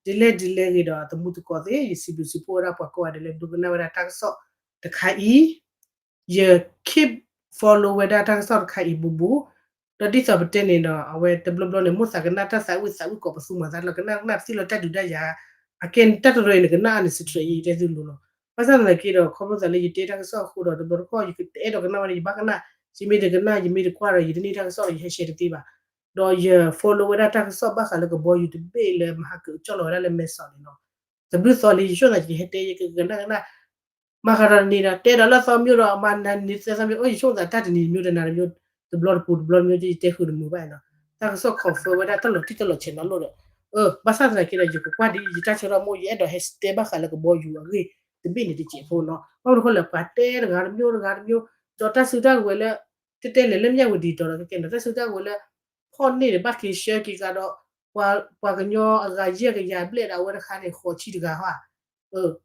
ဒ်လဲၣ်ဒ်လဲၣ်ဂ့ၤဒီး သမူသကိးသ့ၣ် ယစံးဘျုးစံးဖှိၣ်ဝဲဒၣ်ပှၤကိးဂၤဒဲးလၢဒိကနၣ်ဝဲဒၣ်တၢ်ကစီၣ်တခါအံၤ ယ keep follow ဝဲဒၣ်တၢ်ကစီၣ်တခါအံၤဘူးဘူး, ဒီးဒ်သိးပတဲန့ၣ်ဒီး အဝဲတဘျီဘျီန့ၣ် မိၣ်သးကနၣ်တၢ်သးဝံၣ်သးဝံၣ်ကိးပသူမၤသးလီၤ ကနၣ်ကနၣ်ပသံလီၤတၢ်ဒုးတၢ်ယၤ, အကဲန့ၣ်တၢ်တရၢအံၤန့ၣ် ကနၣ်အါန့ၣ် stress အံၤ ယတဲသုလိၤလီၤ, ဘၣ်ဆၣ်သနာ်က့ဒီး ခီဖျိသးလၢယတဲတၢ်ကစီၣ်အဃိဒီး တဘျီတခီၣ် ယတအဲၣ်ဒိးကနၣ်ဝဲန့ၣ် ယဘၣ်ကနၣ်, ယမ့ၢ်တကနၣ် ယမ့ၢ်တကွၢ်ဒီး ယတန့ၢ်တၢ်ကစီၣ်ဒီး ယဟဲ share တသ့ဘၣ်, ဒီးယ follow ဝဲဒၣ်တၢ်ကစီၣ်ဘၣ်ဃးလၢကဘီယူၤတဘ့ၣ်လၢမဟါကအုကၠီၣ်လီၤဝဲဒၣ်လၢမဲၢ်ဆီးန့ၣ်လီၤ, တဘျုးသီလံ ယဆိကမိၣ်သးယကဟဲတဲ ယကကနၣ်ကနၣ် မၤဃးဒီးတနံၤဒီး တဲဒီးလၢသီမၠိဒီးမၤနၤနံၤသၢသီမၠိ အိၣ်ယဆိကမိၣ်သးတၢ်တနံၤတမံၤတနၤတမံၤ တဘျီတပူၤတဘျီတမံၤ ယတဲဃုာ်တမုာ်ဘၣ်နီၤ, တၢ်ကစီၣ် confirm ဝဲဒၣ်တၢ်လီၤတံၢ်တၢ်လီၤဆဲးနီၤလိၣ်ဒီး ဘၣ်ဆၣ်သနာ်က့ဒီး ယကကွၢ်ဒ်ယတၢ်ဆၢထီၣ်မိၢ် ယအဲၣ်ဒိးဟဲတဲဘၣ်ဃးလၢကဘီယူၤအဂ့ၢ်တဘ့ၣ်န့ၣ်တစဲးဖိနီၤ. ဘၣ်မနုၤဃိလဲၣ် ပှၤတဲတဂၤတမျိုးတဂၤတမျိုး, ဒီးတၢ်စုတၢ်ကဝဲၤလၢ တဲတဲလဲၤလၢမၠၣ်ဝတံၤတီၤဒီး ကကဲနီၤ တၢ်စုတၢ်ကဝဲၤလၢ ဖီၣ်န့ၢ်န့ၣ် ဘၣ်က့ၤဆှၢက့ၤကဒီး ပှၤကညီအဂၤယဲၢ်ကယၤဘျဲၣ်ဒီး အဝဲတခါန့ၣ် ဃိးဆံတဂၤဟီဧါ,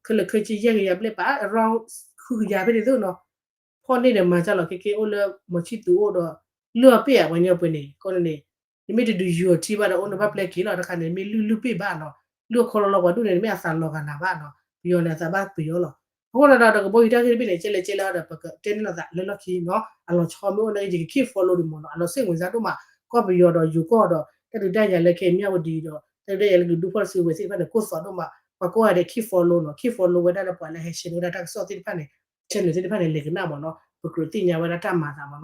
ခဲလၢာ်ခဲဆ့ယဲၢ်ကယၤဘျဲၣ် ပှၤ around ဃုကယၤဖဲန့ၣ်သိးနီၤ. ဖီၣ်န့ၢ်ဒီးမၤတၢ်လီၤ ခဲက့အိၣ်လၢ မီၤဆံၣ်သူၤအိၣ်ဒီး လုၢ်အီၣ်ပ့ၢ်ဧါ ပှၤကညီပှဲၤန့ၣ် ခီန့ၣ်န့ၣ် နမ့ၢ်တဒုးယူၤအီၤထံဘၣ်ဒီး အိၣ်နဘၣ်ပျဲက့ၤလီၤ တခါန့ၣ် မ့ၢ်လုၢ်လုၢ်ပ့ၢ်ဘၣ်နီၤ. လုၢ်အခီလီၤလီၤ ပှၤဒိၣ်န့ၣ် နမ့ၢ်အသးလီၤဂာ်နၤဘၣ်နီၤ. ပယီၤန့ၣ် အသးဘၣ်ပယီၤလီၤ. အဃိန့ၣ်ဒီး ဒီးကဘီယူၤတၢ်ဂ့ၢ်တဘ့ၣ်န့ၣ် ကဲလဲၣ်ကဲလဲၣ်ဒီး ပကတဲန့ၢ်လိာ်သးလၢလီၢ်ခံနီၤ. အလီၤဆီမ့ၢ်အိၣ်န့ၣ် ယက keep follow ဒံးမ့ၢ်နီၤ. အလီၤစ့ၣ်ဝဲစါဒိၣ်မး ကီၢ်ပယီၤဒီးယိၤကီၢ်ဒီး တၢ်ဒုးတၢ်ယၤလၢခဲအံၤမၠၣ်ဝတံၤဒီး တၢ်ဒုးတၢ်ယၤလၢကဒုးဖီၣ်စုကဝဲၤသ့ၣ်တဖၣ်န့ၣ် ကိၢ်သီဒိၣ်မး. ပှၤကိးဂၤဒဲး keep follow နီၤ. keep follow ဝဲဒၣ်လၢပှၤလၢဟဲ share န့ၢ်ဝဲဒၣ်တၢ်ကစီၣ်သ့ၣ်တဖၣ်န့ၣ် channel သ့ၣ်တဖၣ်န့ၣ် လဲၤကနၣ်မ့ၢ်နီၤ. ပကြၢးသ့ၣ်ညါဝဲဒၣ်တၢ်မၤအသးမ့ၢ်နီၤ.